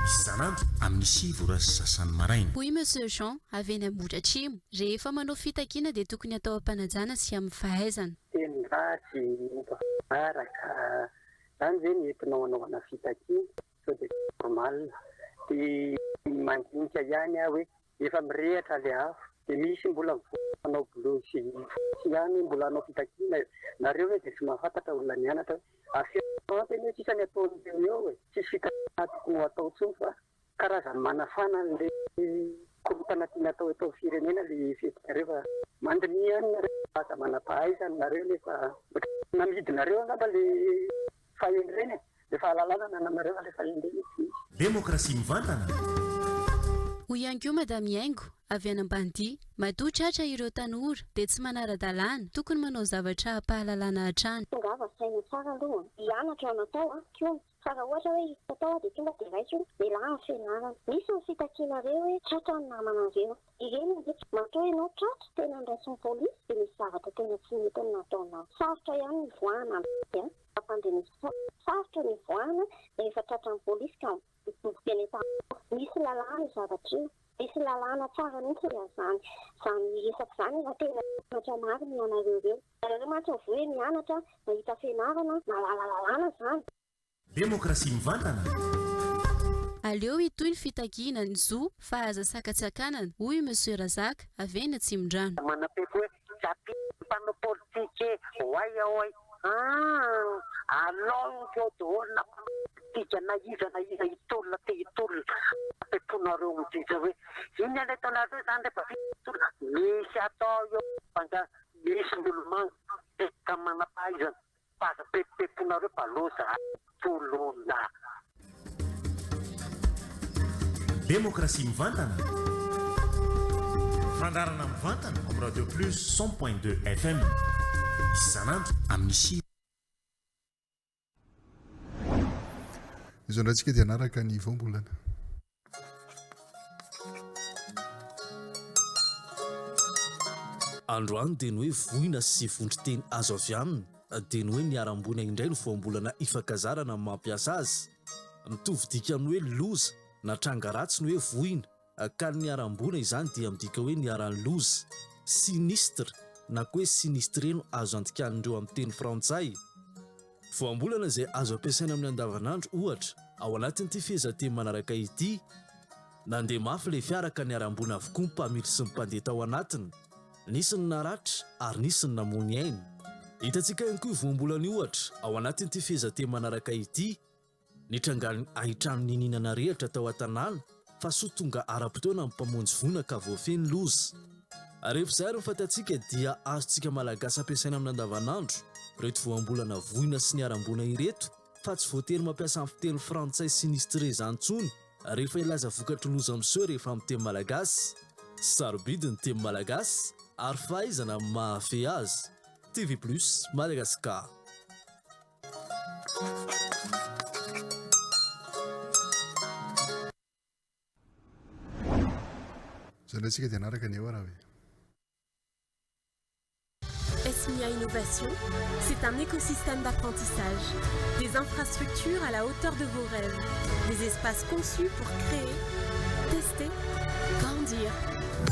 Isan'andro amin'ny sivy ora sy sasany maraina. Hoy Monsieur Jean, avy eny Ambohidratrimo, Rehefa manao fitakiana dia tokony atao am-panajana sy amin'ny fahaizana. Teny ratsy, ompa baraka, zany ve ny entinao anaovana fitakiana? Sao dia tsy normal. Dia mandinika ihany aho hoe Efa mirehatra le afo de misy mbola mivoaka manao blouse fotsy ihany hoe mbola hanao fitakiana e! Nareo ve de tsy mahafantatra olona nianatra hoe affaire ampy anie sisa ny ataon'ireo eo e! Tsisy fitakiana tokony ho atao intsony fa karazany manafana an'le korontana tiana atao eto amin'ny firenena le fihetsikareo fa mandiniha ihany nareo fa aza manam-pahaizana nareo nefa ohatran'ny namidinareo angamba le fahendrena e! Le fahalalana anananareo fa le fahendrena tsy misy. Demokrasia mivantana. Hoy ihany koa Madame Haingo, avy any Ambanidia, Matoa tratra ireo tanora, dia tsy manara-dalàna, tokony manao zavatra hampahalalana hatrany. Tongava saina tsara aloha an! Hianatra no atao an! Koa fa raha ohatra hoe hita tao dia tonga dia raiso mialà amin'ny fianarana. Misy ny fitakianareo hoe tratra ny namanareo. Ireny ange tsy matoa ianao tratra tena noraisin'ny polisy dia misy zavatra tena tsy mety ny nataonao. Sarotra ihany ny hivoahana amin'izay an! Ampandrenesiko tsara, sarotra ny hivoahana rehefa tratran'ny polisy ka midoboka eny an-tanàna. Misy lalàna io zavatra io, misy lalàna tsara mihitsy izany izany resaka izany raha tena mianatra marina ianareo ireo. Ianareo mantsy mivoy hoe mianatra, mahita fianarana, mahalala lalàna izany. Demokrasia mivantana. Aleo hitohy ny fitakiana ny zo fa aza sakatsakanana, hoy Monsieur Razaka, avy eny Atsimondrano. Manapeko hoe tsy ampian'ny mpanao politika e! Oay oay aa! Alao ireo daholo na mpanao politika na iza na iza hitolona te hitolona ampiaponareo miditra hoe inona ilay ataonareo izany rehefa vita ny tolona? Misy atao eo fa nga misy ny olomanga ka manam-pahaizana fa aza pepopeponareo fa loza tolona. Demokrasia mivantana. Fandaharana mivantana amin'ny Radio Plus 100.2 FM. Isan'andro amin'ny sivy. Izao indray tsika dia hanaraka ny voambolana. Androany dia ny hoe voina sy vondron-teny azo avy aminy dia ny hoe niharam-boina indray no voambolana ifankazarana amin'ny mampiasa azy. Mitovy dika amin'ny hoe loza na tranga ratsy ny hoe voina ka ny niharam-boina izany dia midika hoe niharan'ny loza. Sinistre na koa hoe sinistré no azo andikan'ireo amin'ny teny frantsay. Voambolana izay azo ampiasaina amin'ny andavanandro, ohatra, ao anatin'ity fehezanteny manaraka ity, Nandeha mafy ilay fiara ka niharam-boina avokoa ny mpamily sy ny mpandeha tao anatiny. Nisy ny naratra ary nisy ny namoy ny ainy. Hitantsika ihany koa io voambolana io ohatra ao anatin'ity fehezanteny manaraka ity, Nitrangan'ny haintrano niniana narehitra tao an-tanàna fa soa tonga ara-potoana ny mpamonjy voina ka voafehy ny loza. Rehefa izay ary ny fantatsika dia azontsika Malagasy ampiasaina amin'ny andavanandro ireto voambolana voina sy niharam-boina ireto fa tsy voatery mampiasa ny fiteny frantsay sinistre izany intsony rehefa hilaza vokatry loza miseho rehefa amin'ny teny malagasy. Sarobidy ny teny malagasy ary fahaizana ny mahafehy azy. TV Plus Madagascar. Zay indray tsika dia hanaraka ny eo raha hoe. SMIA Innovation, c'est un écosystème d'apprentissage, des infrastructures à la hauteur de vos rêves, des espaces conçus pour créer, tester, grandir.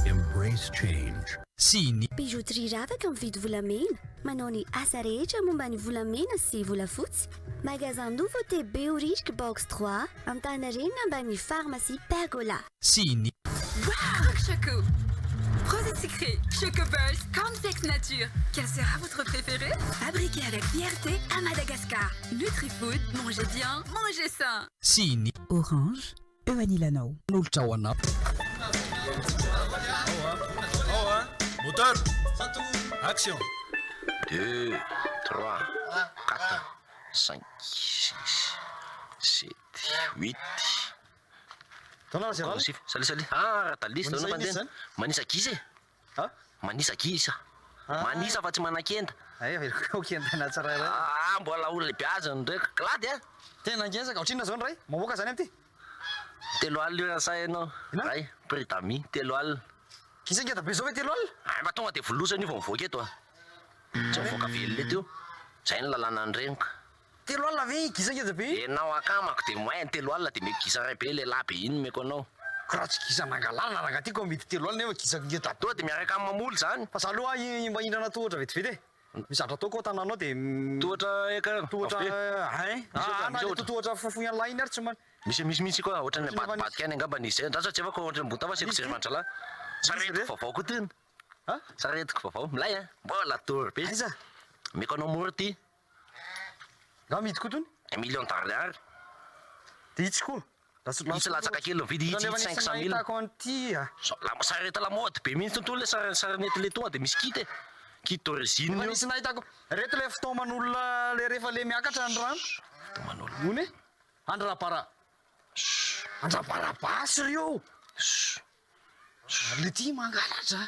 Embrace change. Sy ny. Bijouterie Ravaka mividy volamena, manao ny asa rehetra momba ny volamena sy volafotsy, magasin Nouveauté Behoririka box 3, Antaninarenina ambany pharmacie Pergola. Sy ny. Waouh Choco Rosé sucré, Choco Balls, Cornflakes nature. Quel sera votre préféré Fabriqué avec fierté à Madagascar. Nutrifood, mangez bien, mangez sain. Sy ny. Orange, eo anilanao. Nolotra ho anao. Moteur! Action! Deux, trois, quatre, cinq, six, sept, huit. Salut, salut. Ah, Radalisa, Manisa daholo inona mandeha. izany? Manisa gisa e. Manisa gisa. Manisa fa tsy manakenda. Ay, averiko koa kendana tsirairay. Ah, mbola olona lehibe azy ny reko. Glady a! Tena ngeza ka, ohatrinona zao ny ray? Mamoaka zany amin'ity? 30 io raha ianao. Ray, prix d'amis, 30. Gisa ngeda be zao ve 30? Ay, mba tonga dia volosana io vao mivoaka eto a. Tsy mivoaka velona eto io. Zay ny lalànan'ny reniko. 30 ve iny gisa ngeda be iny? Enao akamako dia moins 30 dia omeko gisa ray be lehilahy be iny omeko anao. Ko raha tsy gisa nangalana rangahy ty ko amidy 30 nefa gisa ngeda be. Tonga dia miaraka amin'ny mamoly zany. Fa za aloha mba hindrana tohatra vetivety e. Misy zavatra ataoko ao an-tanàna ao dia. Tohatra eka Tohatra avo be. hein. Misy ohatra, Ah, na misy le ohatra. tohatra fohifohy an'lahy iny ary tsy man. Misy misy mihitsy koa ohatran'ny Ohatran'ny efa ambadibadika any angamba ny izy zay. Andraso jerevako ohatran'ny ambony tava asiako jery mandralahy. Saretiko vaovao koa tony. Saretiko vaovao. Milay hein. Mbola doro be. Aiza? Omeko anao mora ty. Nga amidy koa tony? Un million d'ariary. Dia itsy koa. Itsy latsaka kely mividy itsy itsy 500 mille. Nahitako an'ity a. Zao la sarety lamaody be mihitsy tontolo le sary sarinety le tonga de misy kit e. Kit d'origine Efa io. nisy nahitako. Reto le fitaoman'olona le rehefa le miakatra ny rano. Fitaoman'olona. Ony e. Andrabara. Andrabarabasy reo. Ary le ty mangalatra.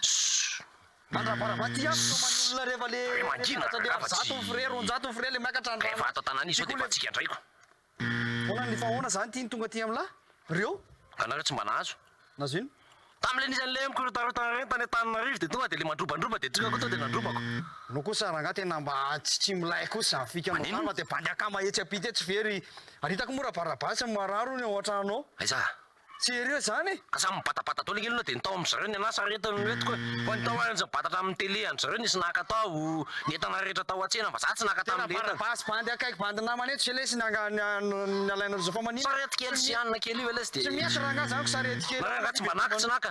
Andrabaraba ty aby fitaoman'ny olona rehefa le Re mangina miakatra le rava 100 tsy. frais 200 frais le miakatra ny rano. Rehefa ato an-tanàna izy zao de efa antsika ndraiko. Ahoana ny efa ahoana zany ty ny tonga aty amin'lah? Reo? Ka nareo tsy mba nahazo. Nahazo ino? Tamin'ilay nisy an'ilay mikorotarotana ireny tany Antananarivo dia tonga dia ilay mandrobandroba dia tonga koa tonga dia nandrobako. Anao kosa rangahy tena mba tsy tsy milay kosa izany fika anao izany fa dia bandy akama etsy ampita etsy very ary hitako moa rabarabasy ny marary hono ao an-trano ao. Aiza? Sérieux zany e? Ka samy mibatabata daholo ange aloha dia ny tao amin-dry zareo ny anah sarety no entiko e! Fa ny tao any tsy nibata hatramin'ny télé an-dry zareo nisy naka tao, ny entana rehetra tao an-tsena fa za tsy naka Tena tamin'ilay entana. barabasy bandy akaiky bandy namana eto zay lesy ny anga- ny alainareo zao fa maninona? Sarety kely sy hanina kely io ve lesy dia. Tsy mety rangahy zany ko sarety kely. Nareo angaha tsy mba naka tsy naka?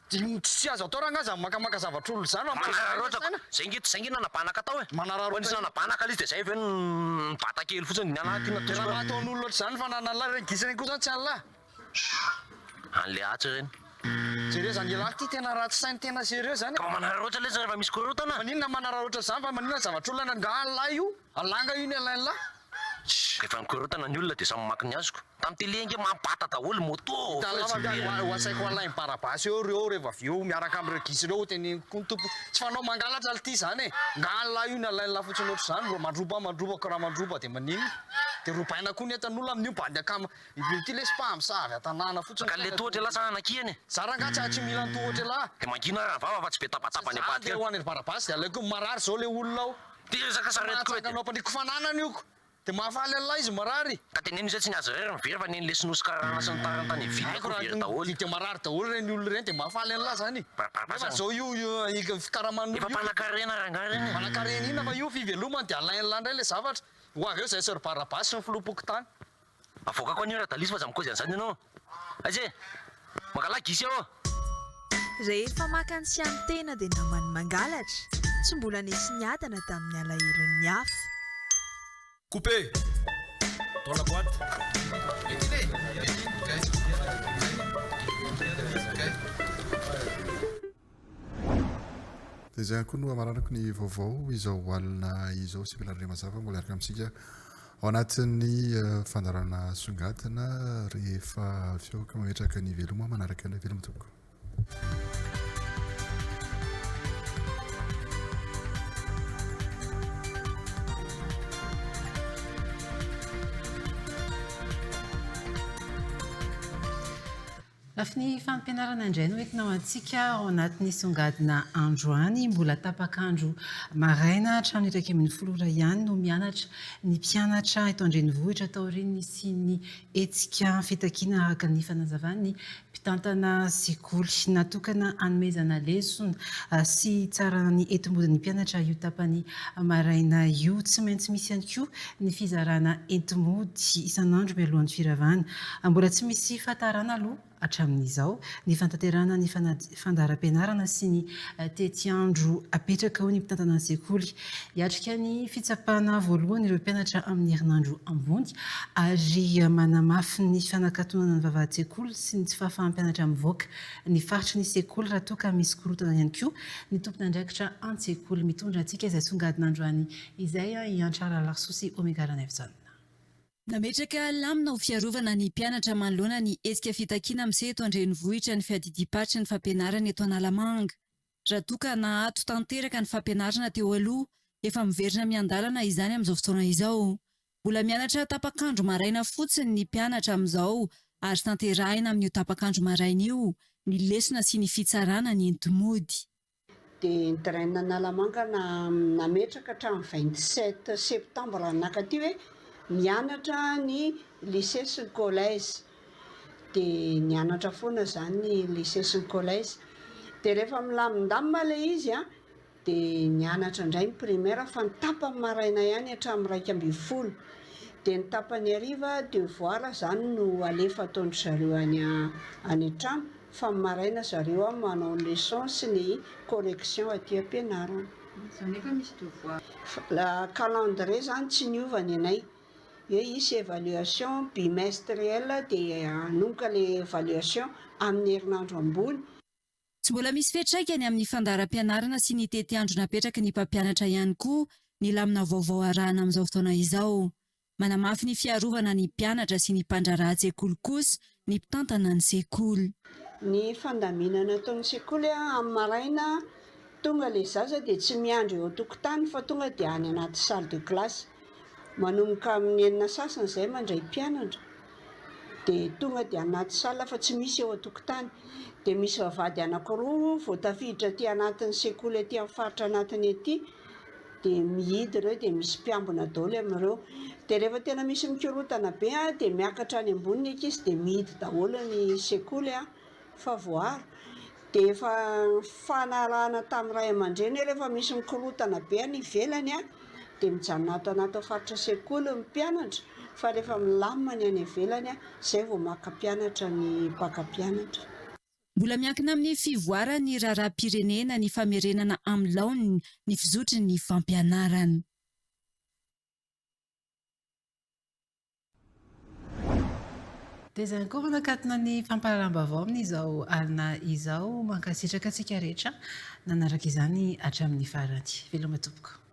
Tsy tsy azo atao rangahy zany makamaka zavatr'olona zany fa Manararaotra ko, zay nge zay nge nanabanaka tao e! Manararaotra Fa nisy nanabanaka ilay izy dia zay avy eo nibata kely fotsiny ny anah ty Tena natosiko. raha ataon'olona ohatr'izany fa nanala ireny gisa ireny koa zany tsy an'lah. An'le atsy ireny. Jereo zany ialahy ty tena ratsy saina tena sérieux zany. Ka mba manararaotra lesy rehefa misy korontana. Maninona manararaotra zany fa maninona zavatr'olona nga an'lah io? An'lah nga io ny alain'lah? Rehefa mikorontana ny olona dia samy mamaky ny azoko. Tamin'ny télé ange mampibata daholo moto, Hitan'lah fa feu, ho ho asaiko alain'i Barabasy eo reo rehefa avy eo miaraka amin'ireo gisa ireo ho teneniko koa ny tompony. Tsy fanao mangalatra lty zany e! Nga an'lah io ny alain'lah fotsiny ohatr'izany, ro mandroba mandroba ko raha mandroba dia maninona? Dia robaina koa ny entan'olona amin'io bandy akama Ity lesy mpamosavy an-tanàna fotsiny. Ka le tohatra elah sa anakihany e? Za rangaha tsy tsy mila ny tohatra elah. De mangina ary ny vava fa tsy be tabataba any Za ambadika ndeha any. ho any ry Barabasy de alaiko marary zao le olona ao. Ty resaka sarety koa e de. Mahatsangana ao am-pandriako fananana io ko. De mahafaly an'lah izy marary. Ka teneno izy hoe tsy ny azy irery no very fa nen'le sinoa sy karana sy ny tariny tany ville Haiko koa raha very daholo. De marary daholo ireny olona ireny de mahafaly an'lah zany. Barabasy Nefa zao io io fikaraman'olona Efa io. mpanakarena rangahy ireny e. Mpanakarena inona fa io fivelomany de alain'lah ndray le zavatra. Ho avy eo zay sy ry Barabasy sy ny filoham-pokontany. Avoakako anio Radalisy fa aza mikozy an'izany ianao. Aiza e? Mangalà gisa eo. Rehefa maka ny sian'ny tena dia naman'ny mangalatra. Tsy mbola nisy niadana tamin'ny alahelon'ny hafa. Coupé! Dans la boîte. Dia izay ihany koa no hamaranako ny vaovao izao alina izao sy Mila Andriamazava mbola hiaraka amintsika ao anatin'ny eh, fandaharana songadina rehefa avy eo ka mametraka ny veloma manaraka ny veloma tompoko. Lafiny fampianarana indray no entina ho antsika ao anatin'ny songadina androany. Mbola tapak'andro maraina hatramin'ny 11 ora ihany no mianatra ny mpianatra eto an-drenivohitra taorian'ny nisian'ny hetsika fitakiana araka ny fanazavan'ny mpitantana sekoly. Natokana hanomezana lesona sy hitsarana ny enti-modin'ny mpianatra io tapany maraina io. Tsy maintsy misy ihany koa ny fizarana enti-mody isan'andro mialohan'ny firavana. Mbola tsy misy fahatarana aloha hatramin'izao ny fanatanterahana ny fandaharam-pianarana sy ny tetiandro apetraka hoy ny mpitantana ny sekoly. Hiatrika ny fitsapana voalohany ireo mpianatra amin'ny herinandro ambony ary manamafy ny fanakatonana ny vavahadin-tsekoly sy ny tsy fahafahan'ny mpianatra mivoaka ny faritry ny sekoly raha toa ka misy korontana ihany koa ny tompon'andraikitra an-tsekoly. Mitondra antsika izay songadina androany izay i Hanitra Ralarisoa sy Omega Ranaivojaona. Nametraka lamina ho fiarovana ny mpianatra manoloana ny hetsika fitakiana miseho eto an-drenivohitra ny fiadidiam-paritry ny fampianarana eto Analamanga. Raha toa ka naato tanteraka ny fampianarana teo aloha, efa miverina miandalana izany amin'izao fotoana izao. Mbola mianatra tapak'andro maraina fotsiny ny mpianatra amin'izao ary tanterahina amin'io tapak'andro maraina io ny lesona sy ny fitsarana ny enti-mody. Dia ny Drain Analamanga nametraka hatramin'ny 27 septembre nankaty hoe mianatra ny lycée sy ny collège. Dia nianatra foana izany ny lycée sy ny collège. Dia rehefa milamindamina ilay izy an, dia nianatra indray ny primaire fa ny tapany maraina ihany hatramin'ny 11. Dia ny tapany hariva devoir izany no alefa ataon-dry zareo any any an-trano fa ny maraina zareo an manao leçon sy ny correction aty am-pianarana. Izany efa misy devoir. Calendrier izany tsy niova ny anay. Hoe hisy évaluation bimestriel dia hanomboka ilay évaluation amin'ny herinandro ambony. Tsy mbola misy fiantraikany amin'ny fandaharam-pianarana sy ny tetiandro napetraky ny mpampianatra ihany koa ny lamina vaovao arahana amin'izao fotoana izao. Manamafy ny fiarovana ny mpianatra sy ny mpandraharaha an-tsekoly kosa ny mpitantana ny sekoly. Ny fandaminana ataon'ny sekoly amin'ny maraina tonga ilay zaza dia tsy miandry eo an-tokotany fa tonga dia any anaty salle de classe. Manomboka amin'ny enina sasany izay mandray mpianatra dia tonga dia anaty salle fa tsy misy eo an-tokotany. Dia misy vavahady anankiroa vao tafiditra aty anatin'ny sekoly aty amin'ny faritra anatiny aty dia mihidy ireo dia misy mpiambina daholo amin'ireo. Dia rehefa tena misy mikorontana be dia miakatra any ambony ny ankizy dia mihidy daholo ny sekoly fa voaaro. Dia efa nifanarahana tamin'ny ray aman-dreny hoe rehefa misy mikorontana be any ivelany dia mijanona ato anatin'ny faritra sekoly ny mpianatra fa rehefa milamina ny any ivelany izay vao maka mpianatra ny mpaka mpianatra. Mbola miankina amin'ny fivoaran'ny raharaham-pirenena ny famerenana amin'ny laoniny ny fizotry ny fampianarana. Dia izay ihany koa vao nakatona ny fampahalalam-baovao amin'izao alina izao. Mankasitraka antsika rehetra nanaraka izany hatramin'ny farany. Veloma tompoko.